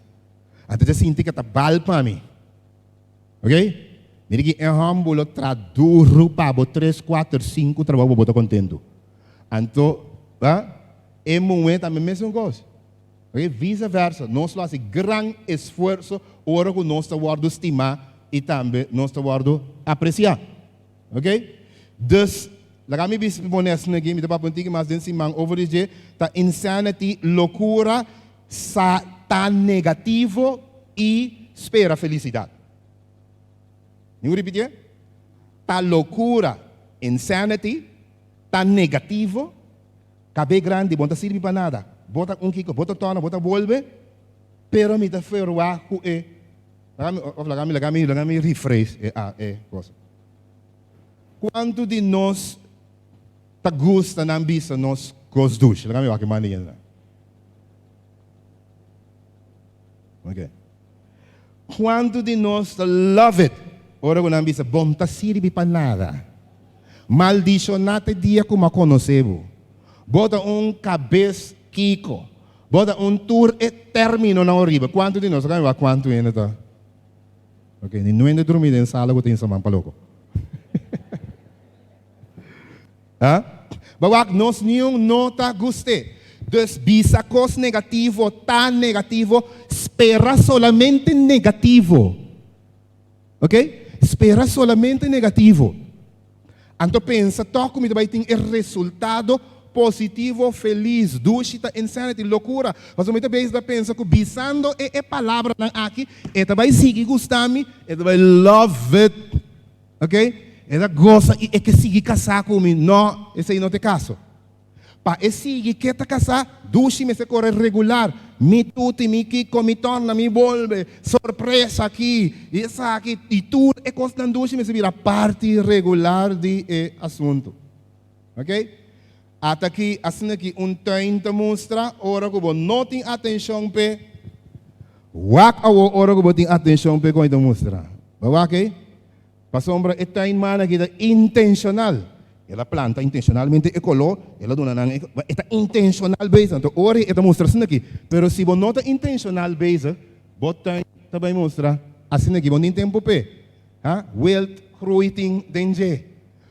Antes e sinti ku ta bal pa mi. Ok? Mira ki e hòmber lo tra duru pa bo tres, kuater, sinku trabou pa bo ta kontentu. Anto, a, e muhé tambe mesun kos. Ok? Vise versa, nos lo hasi gran esfuerso ora ku nos ta wòrdu stimá i tambe nos ta wòrdu apresiá. Ok? Dus, laga mi bisa pone asina aki, mi ta papia un tiki mas den siman over di dje, ta insanity, lokura, Sa ta negativo i spera felisidat. Mi por ripitié? Ta lokura, insanity, ta negativo, kabe grandi, bo no ta sirbi pa nada, bo ta un kiko, bo ta tòrna, bo ta bolbe, pero mi ta ferwá ku e, laga mi, òf laga mi, laga mi, laga mi rephrase e, e cosa. Kuantu di nos ta gusta nan bisa nos kos dushi? Laga mi wak e man di hende nan. Ok. Kuantu di nos ta love it ora ku nan bisa bon ta sirbi pa nada. Maldishoná ta e dia ku mi a konosé bo. Bo ta un kabes kiko. Bo ta un tur e términonan oriba. Kuantu di nos? Wak kuantu hende ta. Ok, ni nuende drumí den sala ku ta insa man pa loko. Ha? Ba wak nos niun no ta gust'é. Dus bisa kos negativo ta negativo, spera solamente negativo. Ok? Spera solamente negativo. Anto pensa tòg ku mi ta bai tin e resultado positivo, felis, dushi ta insanity, lokura. Pasobra mi ta bezig ta pensa ku bisando e e palabranan aki, e ta bai sigui gusta mi, e ta bai love it. Ok, e ta gosa i e ke sigui kasá ku mi. No, esei no ta e kaso. Pa e sigui ke ta kasá, dushi mester kore regular. Mi tuti, mi kiko, mi tòrna, mi bolbe, sorpresa aki i esaki, i tur e kosnan dushi mester bira parti regular di e asuntu. Ok, ata aki, asina ki un tuin ta mustra, ora ku bo no tin atenshon p'e, wak awor ora ku bo tin atenshon p'e kon e ta mustra. Bo wak ei? Pasobra e tuinman aki ta intenshonal. El a planta intenshonalmente e koló, el a duna nan e, e ta intenshonal bezig. Anto ora e ta mustra asina aki. Pero si bo no ta intenshonal bezig, bo tuin ta bai mustra asina aki. Bo no tin tempu p'e. Ha? Wild groei tin den dje.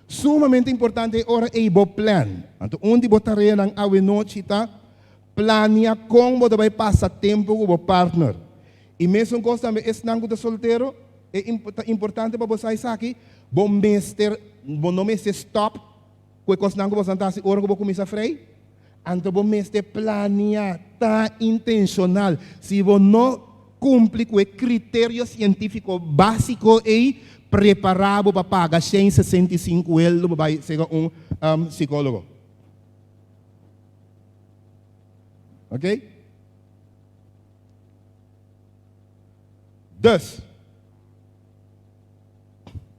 Sumamente importante e ora ei bo plan. Anto un di bo tareanan awenochi ta plania kon bo ta bai pasa tempu ku bo partner. I mesun kos tambe esnan ku ta soltero, e ta importante pa bo sa esaki, bo mester, bo no mester stòp ku e kosnan ku boso ta hasi ora ku bo kuminsá frei. Anto bo mester plania, ta intenshonal. Si bo no kumpli ku e kriterio sientífiko básiko ei, prepará bo pa paga 165 eldo pa bai sega un sikólogo. Oké? Dus,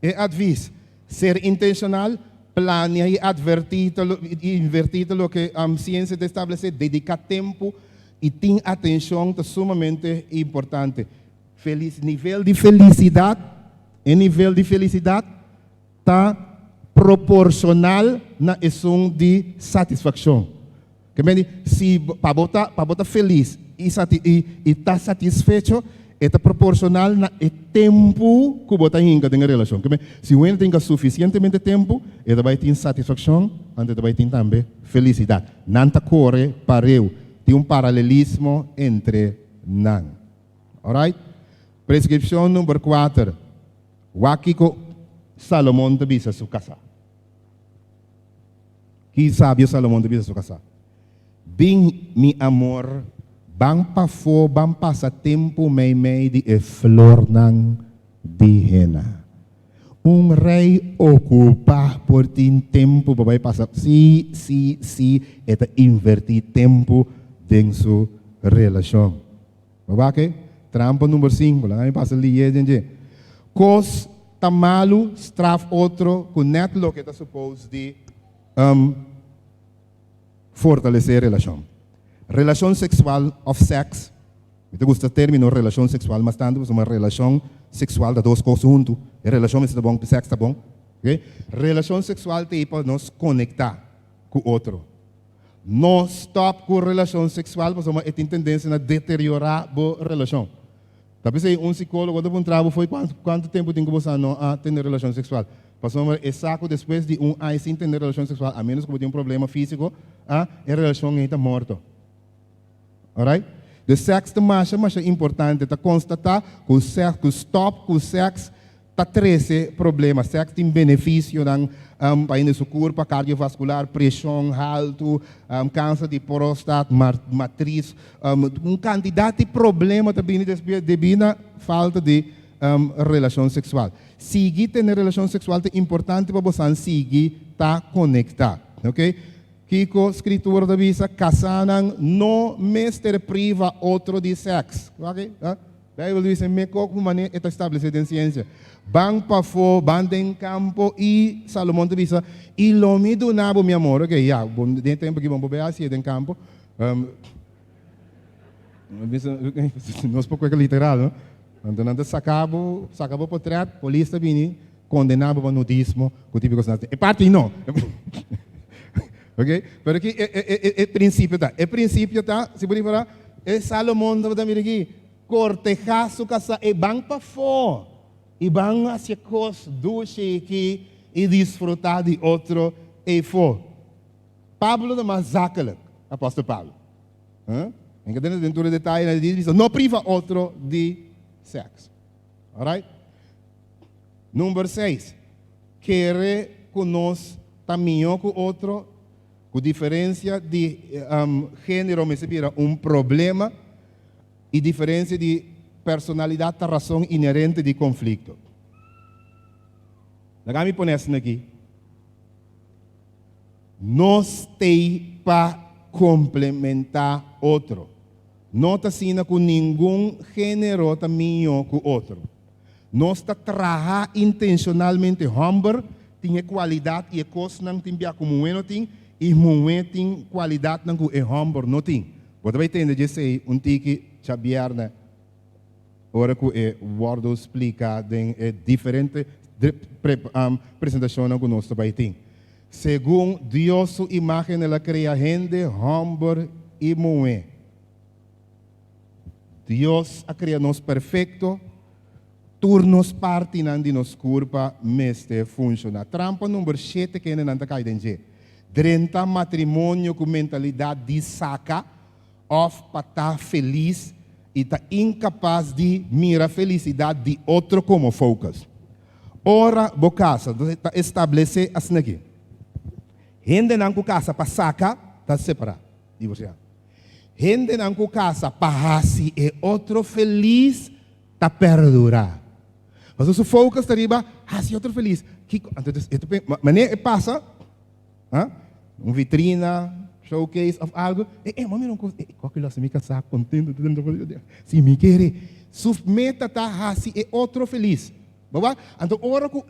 e advis, ser intencional, Plania i atvertí ta i invertí ta loke siensia ta establesé. Dediká tempu i tin atenshon ta sumamente importante. Felis nivel di felisidat, e nivel di felisidat ta proporshonal na esun di satisfakshon. Ke men di, si pa bo ta pa bo ta felis i sati i i ta satisfecho, e ta proporshonal na e tempu ku bo ta hinka den e relashon. Ke men, si un hende ta hinka sufisientemente tempu, e ta bai tin satisfakshon, anto e ta bai tin tambe felisidat. Nan ta kore pareu, tin un paralelismo entre nan. Alright? Preskripshon number kuater, Wak kiko Salomon ta bisa su kasá. Ki sabio Salomon ta bisa su kasá? Bin, mi amor, ban pafó, ban pasa tempu meimei di e flornan di hena. Un rei okupá por tin tempu pa bai pasa? Sí, sí, sí, e ta invertí tempu den su relashon. Bo wak e trampa number sinku, laga mi pasa lié den dje. Kos ta malu straf otro ku nèt loke ta supos di fortalesé relashon. Relashon seksual òf sèks, mi ta gusta término relashon seksual mas tantu pasobra relashon seksual ta dos kos huntu, e relashon mester ta bon, sèks ta bon, oke. Relashon seksual ta ei pa nos konektá ku otro. No stòp ku relashon seksual pasobra e tin tendensia na deteriorá bo relashon. Ta p'esei un sikólogo ta puntra bo fo'i kuantu tempu tin ku bo sa no a tene relashon seksual. Pasobra e sa ku despues di un aña sin tene relashon seksual, a ménos ku bo tin un problema físiko, a e relashon ei ta morto. Alright? Dus sèks ta masha masha importante. Ta konstatá ku sèks, ku stòp ku sèks ta trese problema. Sèks tin benefisionan pa hende su kurpa, kardiovaskular, preshon haltu, kanser di prostat, matris, un kantidat di problema ta bini debí na falta di relashon seksual. Sigui tene relashon seksual ta importante pa bosan sigui ta konektá. Oke. Kiko Skritura ta bisa? Kasánan no mester priva otro di sèks. Oke. Bijbel ta bisa mekó ku manera e ta establesé den siensia. Ban pafó, ban den kampo i Salomon ta bisa, I lo mi duna bo mi amor. Oke, ya, bo den e tempu aki bo no por bai hasié den kampo. Nos por kohe literal, no? Anto nan ta saka bo, saka bo potrèt, polis ta bini kondená bo pa nudismo ku tipo di kosnan asina. E parti no. Oke, pero aki e e e e prinsipio ta. E prinsipio ta, si bo ripará, e Salomon tabata mira aki, kortehá su kasá, e ban pafó i ban hasi e kos dushi aki i disfrutá di otro eifó. Pablo ta mas zakelijk, apòstel Pablo. En ka den tur e detayenan, e bisa, no priva otro di sèks. Alright? Number seis, kere ku nos ta mihó ku otro, ku diferensia di género mester bira un problema i diferensia di personalidat ta rason inherente di konflikto. Laga mi pone asina aki, nos t'ei pa komplementá otro. No ta asina ku ningun género ta mihó ku otro. Nos ta traha intencionalmente homber tin e cualidad y e cosnan tin bia cu muhe no tin y muhe tin cualidadnan cu e homber no tin. Bo ta bay tende djesey un tiki djabierne ora cu e wordo splica den e diferente presentacionnan cu nos ta bay tin. Segun Dios su imagen el a crea hende homber y muhe. Dios a krea nos perfekto, tur nos partinan di nos kurpa mester funshoná. Trampa number shete kendenan ta kai den dje, drenta matrimonio ku mentalidat di saka òf pa ta felis i ta inkapas di mira felisidat di otro komo focus. Ora bo kasa, ta establesé asin'aki, hendenan ku kasa pa saka ta separá, divorsiá. Hendenan ku kasa pa hasi e otro felis ta perdurá. Pasobra su focus ta riba hasi e otro felis. Kiko? Anto e ta pensa, manera e pasa, ha, un vitrina, showcase of algo, e e, mira un kos, e kòki lo hasi mi kasá kontento. Si mi kere, su meta ta hasi e otro felis. Bo wak? Anto ora ku,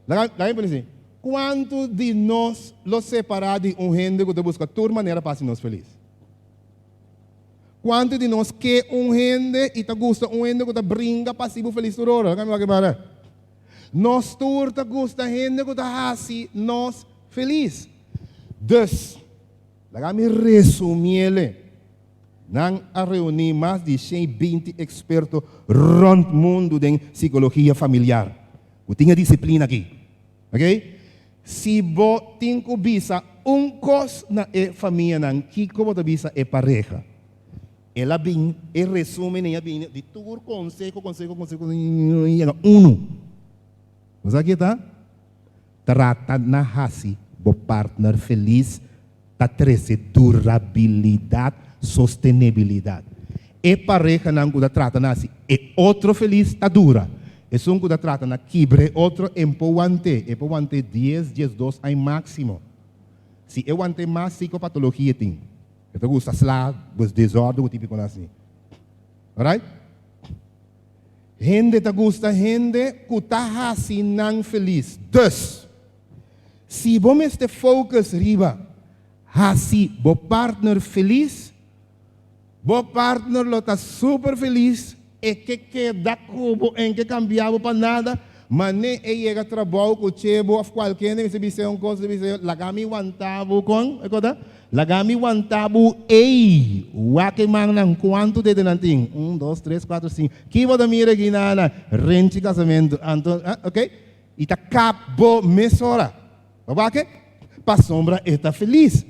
laga mi pone así. Kuantu di nos lo separá di un hende ku ta buska tur manera pa hasi nos felis? Kuantu di nos ke un hende i ta gusta un hende ku ta bringa pa hasi bo felis tur ora? Laga mi wak e para. Nos tur ta gusta hende ku ta hasi nos felis. Dus, laga mi resumiele. Nan a reuní mas di 120 eksperto rònt mundu den sikologia familiar ku tin e disiplina akí. Oké? Si bo tin ku bisa un kos na e famianan, kiko bo ta bisa e pareha? El a bin, e resúmen a bini di tur konseho, konseho, konseho, yega unu. Bo sa ke ta? Trata na hasi bo partner felis ta trese durabilidat, sostenibilidat. E parehanan ku ta trata na hasi e otro felis ta dura. Esun ku ta trata na kibra e otro e por want'é, e por want'é dies, diesdos aña máksimo. Si e want'é mas sikopatologia e tin. E ta gusta sla, pues desòrdu ku típikonan así. Alright? Hende ta gusta hende ku ta hasi nan felis. Dus, Si bo mester focus riba haci bo partner feliz, bo partner lo ta super feliz, e ke keda cu bo, en ke cambia bo pa nada, mane e yega trabou cu che bo of cualke hende mester bis'e un cos, bis'e laga mi wanta bo con e cos ta? Laga mi wanta bo ey! Wak e mannan cuanto dede nan tin? Un, dos, tres, cuatro, cinco. Ki bo ta mira aki na renchi casamento? Anto, ok. I ta kap bo mesora. Bo wak e? Pasobra e ta felis.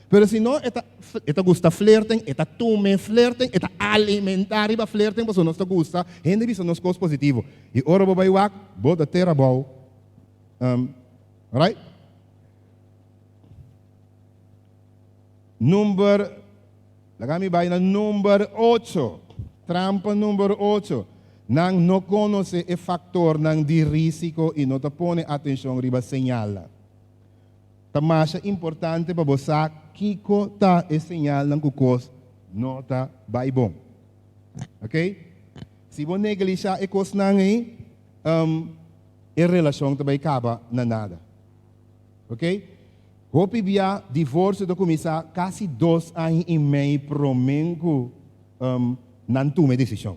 Pero si no, e ta, e ta gusta flirting, e ta tume flirting, e ta alimentá riba flirting pasobra nos ta gusta hende bisa nos kos positivo. I ora bo bai wak, bo ta tera abou. Um, right? Number, laga mi bai na number ocho. Trampa number ocho. Nan no konosé e faktornan di rísiko i no ta pone atenshon riba señalnan. Ta masha importante pa bo sa kiko ta e señalnan ku kos no ta bai bon. Oké? Si bo neglishá e kosnan ei, e relashon ta bai kaba na nada. Oké? Hopi bia divorsio ta kuminsá kasi dos aña i mei promé ku nan tuma e desishon.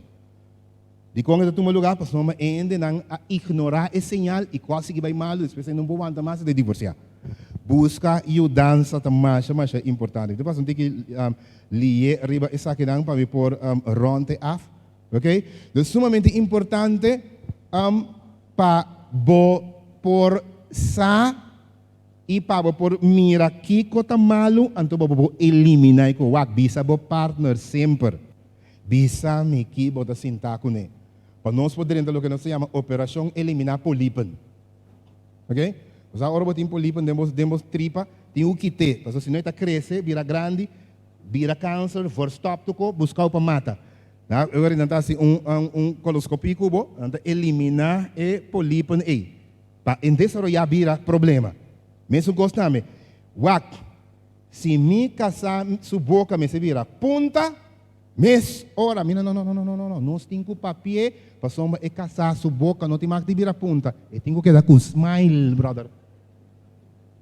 Dikon e ta tuma lugá? Pasobra e hendenan a ignorá e señal i ku a sigui bai malu, despues e no por wanta mas i ta divorsiá. Buska yudansa ta masha masha importante. Mi ta pasa un tiki lié riba esakinan pa mi por rònt e af. Oké? Dus sumamente importante pa bo por sa I pa bo por mira kiko ta malu, anto bo por eliminá e ku wak. Bisa bo partner semper, Bisa mi ki bo ta sintá kuné. Pa nos por drenta loke nos ta yama operashon eliminá polipen. Oke? Bo sa ora bo tin polipen den bo den bo tripa, tin ku kit'é, pasobra si no e ta krese, bira grandi, bira kanser, verstòp tur ko, buskau pa mata. Na e ora nan ta hasi un un koloskopí ku bo, nan ta eliminá e polipen ei. Pa en desaroyá bira problema. Mesun kos tambe. Wak, si mi kasá su boka mester bira punta, mes ora mi no no no no no no no nos tin ku papi'é pasobra e kasá su boka no tin mak di bira punta, e tin ku keda ku smile, brother.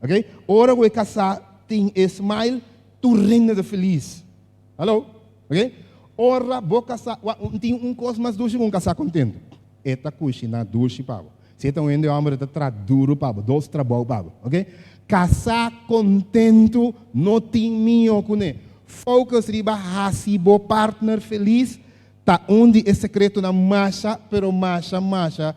Ok? Ora ku e kasá tin e smile, tur hende ta felis. Hallo? Ok? Ora bo kasá, wak, tin un kos mas dushi ku un kasá kontentu. E ta kushiná dushi pa bo. Si e ta un hende hòmber e ta traha duru pa bo, dos trabou pa bo. Ok? Kasá kontentu no tin mihó kuné. Focus riba hasi bo partner felis ta un di e sekretonan masha pero masha masha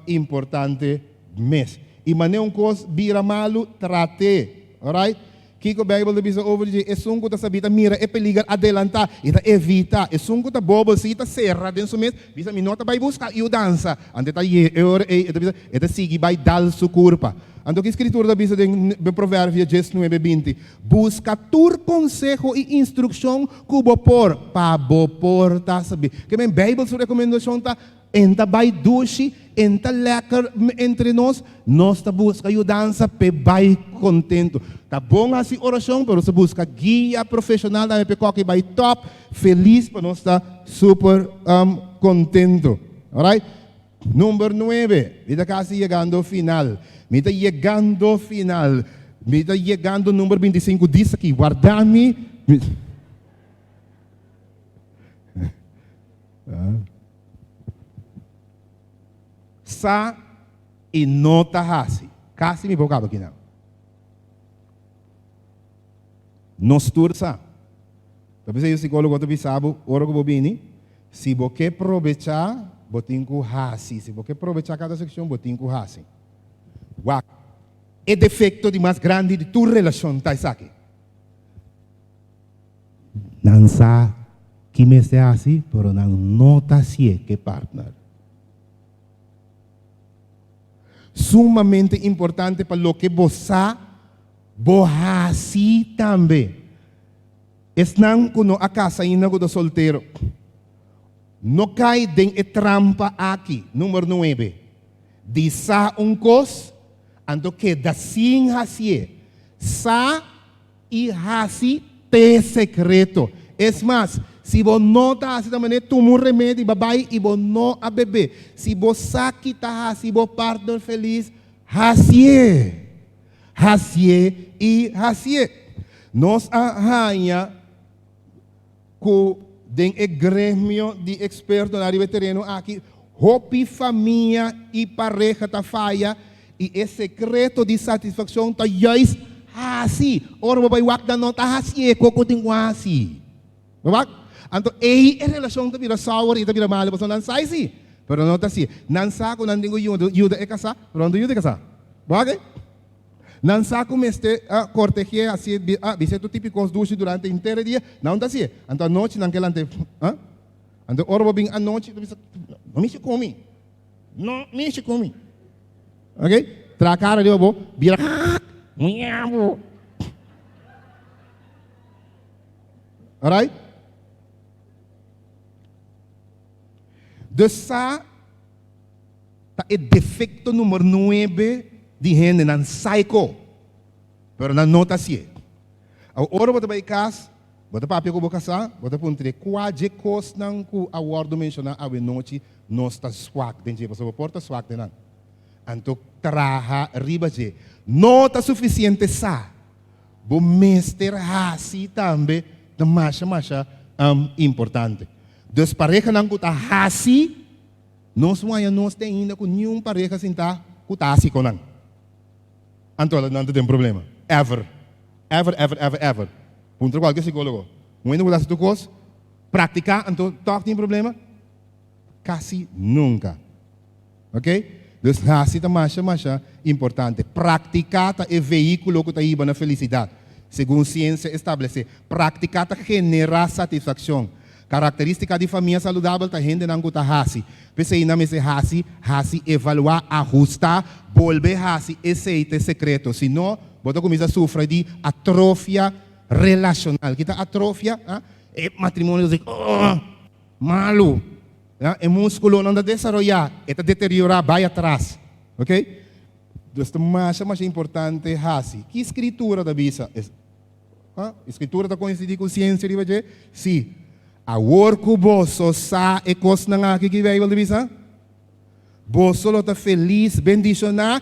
importante mes. I manera un kos bira malu, trat'é. Alright? Kiko Bijbel ta bisa over dje? Esun ku ta sabí ta mira e peliger adelantá i ta evitá. Esun ku ta bobo sí ta sera den su mes, bisa, Mi no ta bai buska yudansa. Anto e ta ye e ora ei, e ta bisa, e ta sigui bai dal su kurpa. Anto ki Skritura ta bisa den Proverbio diesnuebe binti? Buska tur konseho i instrukshon ku bo por, pa bo por ta sabí. Ke men Bijbel su rekomendashon ta, En ta bai dushi, en ta lekker entre nos, nos ta buska yudansa p'e bai kontentu. Ta bon hasi orashon, pero nos ta buska guia profeshonal tambe p'e koki bai top, felis pa nos ta super kontentu. Alright? Number nuebe, mi ta kasi yegando final. Mi ta yegando final. Mi ta yegando number 25 dis aki. Warda mi. Sa i no ta hasi. Kasi mi por kaba kinan. Nos tur sa. Ta p'esei e psicólogo ta bisa bo ora ku bo bini, si bo ke probechá, bo tin ku hasi. Si bo ke probechá kada sekshon, bo tin ku hasi. Wak, e defekto di mas grandi di tur relashon ta esaki. Nan sa ki mester hasi, pero nan no ta hasié ku e partner. Sumamente importante pa loke bo sa, bo hasi tambe. Esnan ku no a kasa ainda ku ta soltero, no kai den e trampa aki, Number nuebe, di sa un kos, anto keda sin hasié. Sa i hasi t'e sekreto. Es mas, si bo no ta hasi ta manera, tuma un remedi, bo a bai i bo no a bebé. Si bo sa ki ta hasi bo partner felis, hasié. Hasié i hasié. Nos a haña ku den e gremio di ekspertonan riba e tereno aki, hopi famia i pareha ta faya i e sekreto di satisfakshon ta juist hasi. Ora bo bai wak nan no ta hasié kiko ku tin ku hasi. Bo wak? Anto ei e relashon ta bira sour i ta bira malu pasobra nan sa si, pero no ta hasié. Nan sa ku nan tin ku yuda e kasá, pero nan ta yuda e kasá. Bo wak ei? Nan sa ku mester kortegié, hasié, bisé tur tipo di kos dushi durante henter e dia, nan ta hasié. Anto anochi nan ke lanta e, Anto ora bo bin anochi, bo bisa, No mishi ku mi. No mishi ku mi. Ok? Traha kara riba bo, bira, Miabu. Alright? Dus sa ta e defecto numero nuebe di hendenan psycho, pero nan no ta hacié. Awor ora bo ta bai cas, bo ta papia cu bo casá, bo ta puntr'é cua dje cosnan cu a wordo mencioná awe nochi nos ta swak den dje, pasobra bo por ta swak den nan. Anto traha riba dje. No ta suficiente sa. Bo mester haci tambe ta masha masha importante. Dus parehanan cu ta haci. Nos waya nos te ainda ku niun pareha sintá ku ta hasi kon nan. Anto nan ta den problema. Ever. Ever, ever, ever, ever. Puntra kualke sikólogo. Un hende ku ta hasi tur kos, praktiká, anto tòg tin problema? Kasi nunka. Oke? Dus hasi ta masha, masha importante. Praktiká ta e vehíkulo ku ta hiba na felisidat, segun siensia establesé. Praktiká ta generá satisfakshon. Karakterístika di famia saludabel ta hendenan ku ta hasi. P'esei nan mester hasi, hasi, evaluá, ahustá, bolbe hasi, esei ta e sekreto. Si no, bo ta kuminsá sufra di atrofia relashonal. Ki ta atrofia? E matrimonio ta si, malu. E múskulonan ta desaroyá, e ta deteriorá, bai atras. Oke? Dus ta masha masha importante hasi. Ki skritura ta bisa? Ha? E Skritura ta koinsidí ku siensia riba dje? Sí. Awor ku boso sa e kosnan aki ki Beibel ta bisa, boso lo ta felis, bendishoná,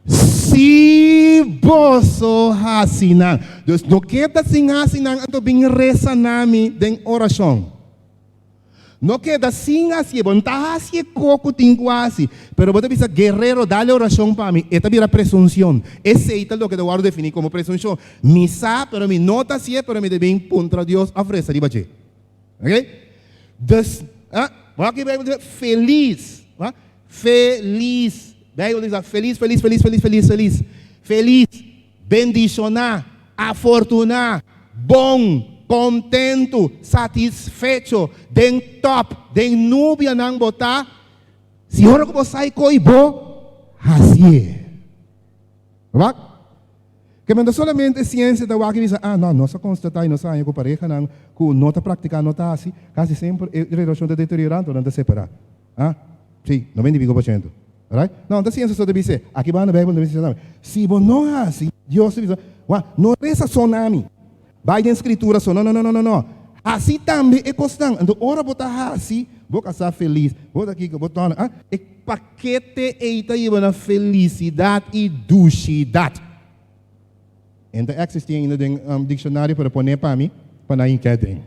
si boso hasi nan. Dus no keda sin hasi nan, anto bin resa na mi den orashon. No keda sin hasié, bo no ta hasi e ko ku tin ku hasi, pero bo ta bisa, Guerrero, dale orashon pa mi. E ta bira presunshon. Esei ta loke ta wòrdu definí komo presunshon. Mi sa, pero mi no ta hasié, pero mi ta bin puntra Dios òf resa riba dje. Oke? Dus, ah, wak e Beibel ta bisa, felis. Wak? Felis. Beibel ta bisa, felis, felis, felis, felis, felis, felis. Felis. Bendishoná, afortuná, bon, kontentu, satisfecho, den tòp, den nubianan bo ta, si ora ku bo sai koi bo hasié. Wak? Ke men ta solamente siensia ta wak i bisa, ah, no, nos a konstatá i nos a haña ku parehanan ku no ta praktiká, no ta hasi, kasi semper e relashon ta deteriorá, anto nan ta separá. Ah, sí, noventa i pico por ciento. Right? No, ta siensia so ta bis'é. Aki banda Bijbel ta bisa tambe. Si bo no hasi, Dios ta bisa, wak, no resa so na mi. Bai den Scritura so. No, no, no, no, no, no. Hasi tambe e kosnan. Anto ora bo ta hasi, bo kasá felis. Bo ta kiko, bo tòna, ah, e pakete ei ta hiba na felisidat i dushidat. E no ta eksistí ainda den dikshonario, pero pon'é pa mi, pa nan hink'é den.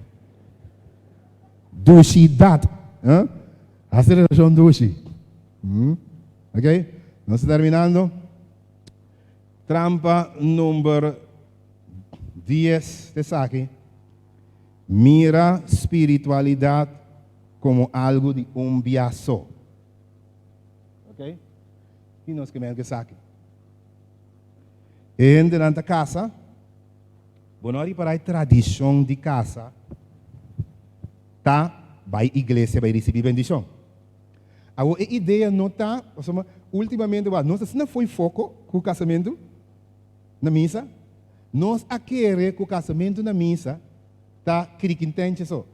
Dushidat. Ah, hasi relashon dushi. Ok, nos ta terminando. Trampa number dies ta esaki, Mira spiritualidat komo algu di un bia so. Ok, ki nos ke men ku esaki? E hendenan ta kasa, bo no a ripará e tradishon di kasa ta bai iglesia bai risibí bendishon. Awor e idea no ta, pasobra ultimamente wak nos asina foi foko ku kasamentu na misa, nos a kere ku kasamentu na misa ta krikintenche so.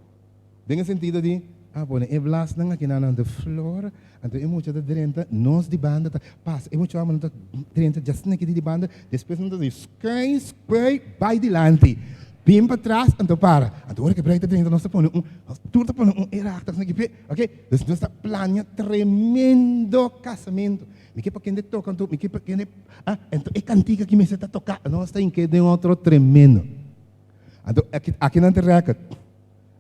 Den e sentido di, a pone e blasnan aki nan nan ta flor, anto e mucha ta drenta, nos di banda ta pasa, e mucha hombernan ta drenta djasina aki di banda, despues nan ta di skui skui bai dilanti. Bin pa tras anto para. Anto ora ke brei ta drenta nos ta pone un, nos tur ta pone un erachter asina ki pie, ok. Dus nos ta plania tremendo kasamentu. Mi ke pa kende toka anto mi ke pa kende, ah, anto e kantika ki mester ta toka, nos ta hink'é den otro tremendo. Anto aki, aki nan ta record.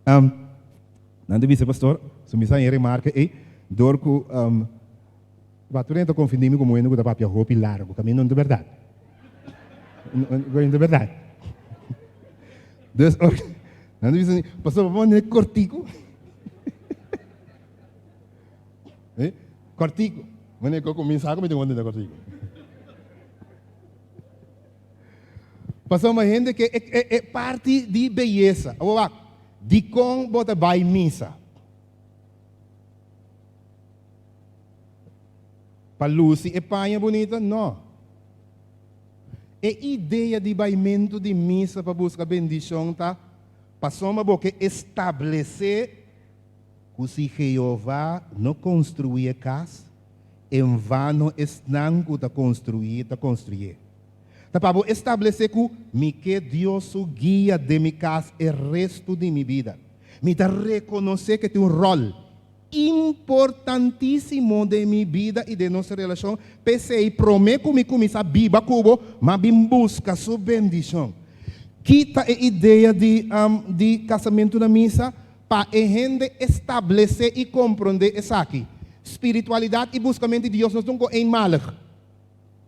Nan ta bisa pastor, su mi sa e remarke ei, dor ku, Ba tur hende ta konfundí mi komo hende ku ta papia hopi largu, kaminda no ta bèrdat. No ta bèrdat. Dus ora nan ta bisa mi, pasobra bo manera kòrtiku. Eh, kòrtiku. Manera ku kuminsá ku mi tin wòrdu na kòrtiku. Pasobra hende ke e parti di beyesa. Awor wak, dikon bo ta bai misa? Pa luci e paña bunita? No. E idea di baimentu di misa pa busca bendicion ta pasobra bo ke establece cu si Jehová no construi e cas, en vano esnan cu ta construi ta construié. Ta pa bo establece cu mi ke Dios su guia den mi cas e resto di mi bida. Mi ta reconoce cu e tin un rol Importantísimo den mi bida i den nos relashon, p'esei promé ku mi kuminsá biba ku bo, m'a bin buska su bendishon. Ki ta e idea di di kasamentu na misa? Pa e hende establesé i komprondé esaki. Spiritualidat i buskamentu di Dios no ta un kos eenmalig.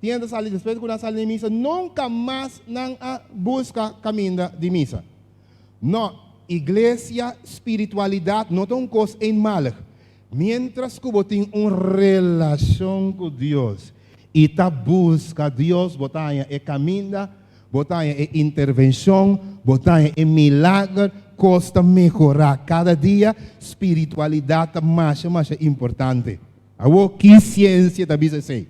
Tin hende ta sali despues ku nan a sali den misa, nunka mas nan a buska kaminda di misa. No, iglesia, spiritualidat no ta un kos eenmalig. Miéntras ku bo tin un relashon ku Dios i ta buska Dios, bo ta haña e kaminda, bo ta haña e intervenshon, bo ta haña e milager, kos ta mehorá kada dia, spiritualidat ta masha masha importante. Awor, ki siensia ta bisa esei?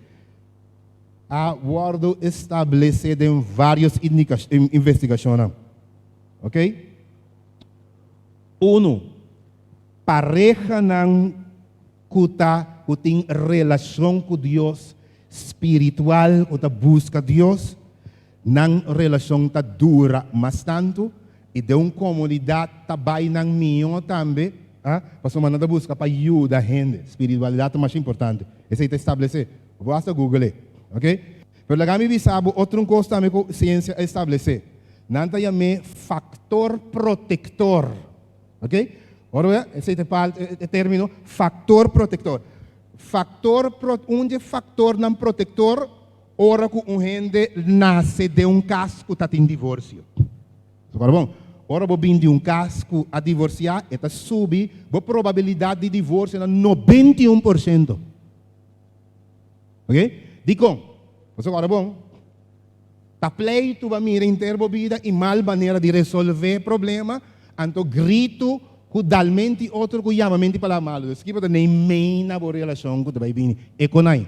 A wòrdu establesé den vários investigashonnan. Ok? Unu, parehanan ku ta ku tin relashon ku Dios spiritual, ku ta buska Dios, nan relashon ta dura mas tantu i den un komunidat ta bai nan mihó tambe, a, pasobra nan ta buska pa yuda hende. Spiritualidat ta masha importante. Esei ta establesé. Bo por hasta google e. Ok? Pero laga mi bisa bo otro un kos tambe ku siensia a establesé. Nan ta yam'é faktor protektor. Ok? Ora bo esei ta e pal e término faktor protektor. Faktor pro un di e faktornan protektor ora ku un hende nase den un kas ku ta tin divorsio. Ora bon, ora bo bin di un kas ku a divorsiá e ta subi bo probabilidat di divorsio na 91%. Ok? Dikon? Pasobra ora bon, ta pleitu bo a mira henter bo bida i mal manera di resolvé problema, anto gritu ku dalmenti otro ku yamamenti palabra malu. Dus kiba ta neimei na bo relashon ku ta bai bini e konai.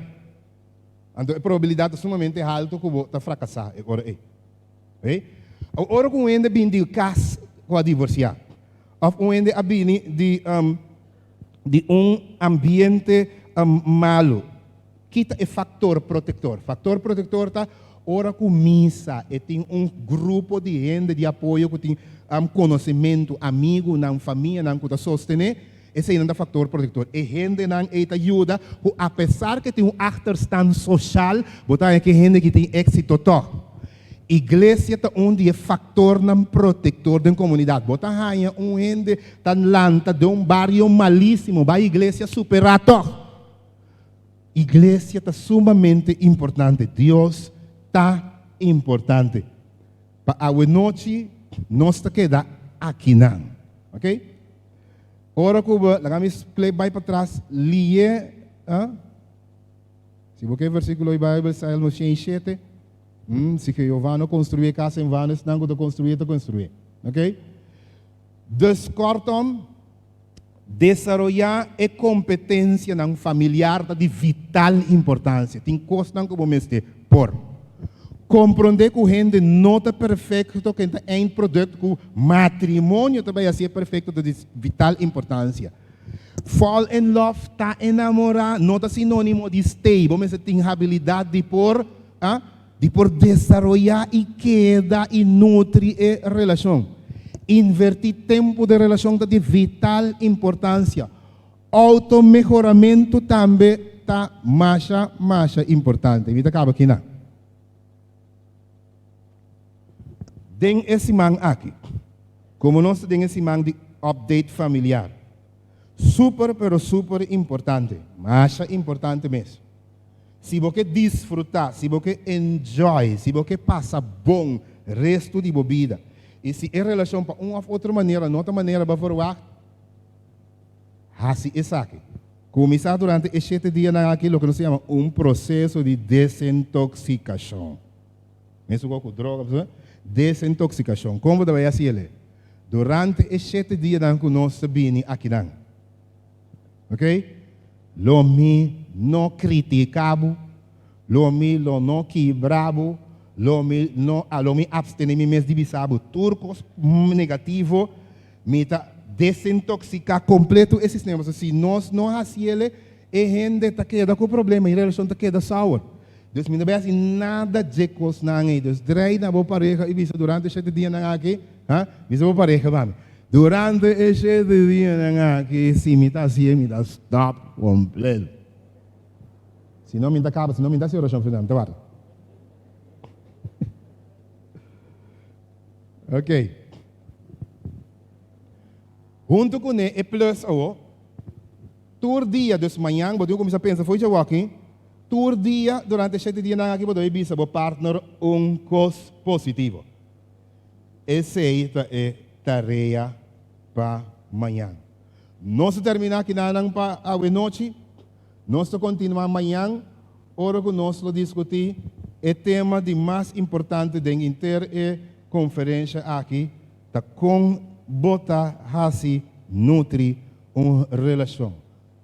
Anto e probabilidat ta sumamente haltu ku bo ta frakasá e ora ei. Ok? Ora ku un hende bini di kas ku a divorsiá òf un hende a bini di di un ambiente malu. Ki ta e faktor protektor? Faktor protektor ta Ora ku misa e tin un grupo di hende di apoyo ku tin konosementu, amigunan, famianan ku ta sostené, eseinan ta faktor protektor. E hendenan ei ta yuda ku apesar ku e tin un achterstand soshal, bo ta haña ku e hende ki tin éksito tòg. Iglesia ta un di e faktornan protektor den komunidat. Bo ta haña un hende ta lanta den un bario malísimo, bai iglesia superá tòg. Iglesia ta sumamente importante. Dios ta importante. Pa awenochi nos ta keda akinan. Ok? Ora ku bo, laga mi play bai patras, lie, ah? Si bo ke versíkulo di Bijbel, Salmo 107. Si Jehová no konstruí e kas, en vano esnan ku ta konstruí ta konstruí. Ok? Dus kortom, Desaroyá e kompetensianan familiar ta di vital importansia. Tin kosnan ku bo mester por komprondé ku hende no ta perfekto, ken ta eindprodukt ku matrimonio ta bai hasié perfekto ta di vital importansia. Fall in love, ta enamorá, no ta sinónimo di stay. Bo mester tin habilidat di por Di por desaroyá i keda i nutri e relashon. Invertí tempu den relashon ta di vital importansia. Outomehoramentu tambe ta masha masha importante. Mi ta kaba kinan. Den e siman aki, komo nos ta den e siman di update familiar, super pero super importante, masha importante mes. Si bo ke disfrutá, si bo ke enjoy, si bo ke pasa bon restu di bo bida, i si e relashon pa un òf otro manera no ta manera bo a verwagt, hasi esaki. Kuminsá durante e shete dianan aki loke nos ta yama un proseso di desintoksikashon. Mesun kos ku droga, desintoksikashon. Kon bo ta bai hasi el'e? Durante e shete dianan ku nos ta bini akinan. Ok? Lo mi no critica bo, lo mi lo no kibra bo, lo mi no lo mi abstene mi mes di bisa bo tur cos negativo, mi ta desintoxica completo e sistema. Pasobra si nos no haciele, e hende ta keda cu problema, e relacion ta keda sour. Dus mi no bay haci nada dje cosnan ey. Dus drei na bo pareha y bisa durante e shete dianan aki, ha, bisa bo pareha mami, Durante e shete dianan aki, si mi ta hacié, mi ta stop completo. Si no, mi ta caba, si no, mi ta haci oracion final, mi ta warda. Ok. Hunto cune e plus awo, tur dia, dus mañan bo tin cu cuminsa pensa fo'i djawoki, tur dia durante e shete dianan aki bo debe bisa bo partner un cos positivo. Esei ta e tarea pa mañan. Nos ta terminá kinanan pa awe nochi. Nos ta kontinuá mañan ora ku nos lo diskutí e tema di mas importante den inter e konferensha aki, ta kon bo ta hasi nutri un relashon.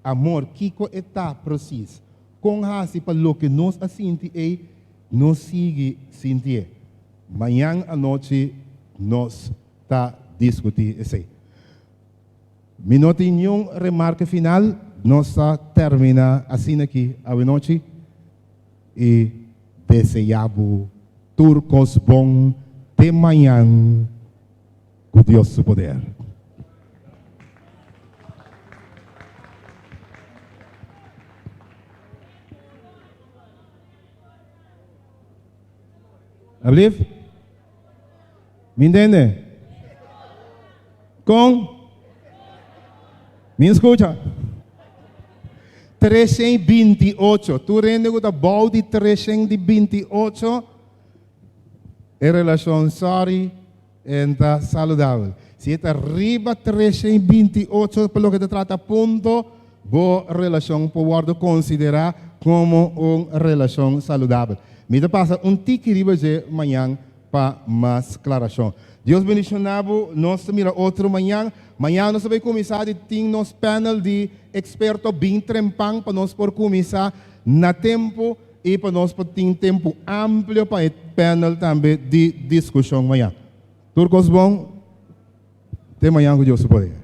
Amor, kiko e ta presis? Kon hasi pa loke nos a sinti ei no sigui sintié? Mañan anochi nos ta diskutí esei. Mi no tin niun remarke final, nos ta terminá asina aki awenochi i deseá bo tur kos bon te mañan ku Dios su poder. Ablief? Mi ntende? Kon? Mi skucha? 328. Tur hende ku ta bou di 328, e relashon sorry, en ta saludabel. Si e ta riba 328 pa loke ta trata punto, bo relashon por wòrdu konsiderá komo un relashon saludabel. Mi ta pasa un tiki riba dje mañan pa mas klarashon. Dios bendishoná bo. Nos ta mira otro mañan. Mañan nos ta bai kuminsá di tin nos panel di eksperto bin trempan pa nos por kuminsá na tempu i pa nos por tin tempu amplio pa e panel tambe di diskushon mañan. Tur kos bon. Te mañan ku Dios su poder.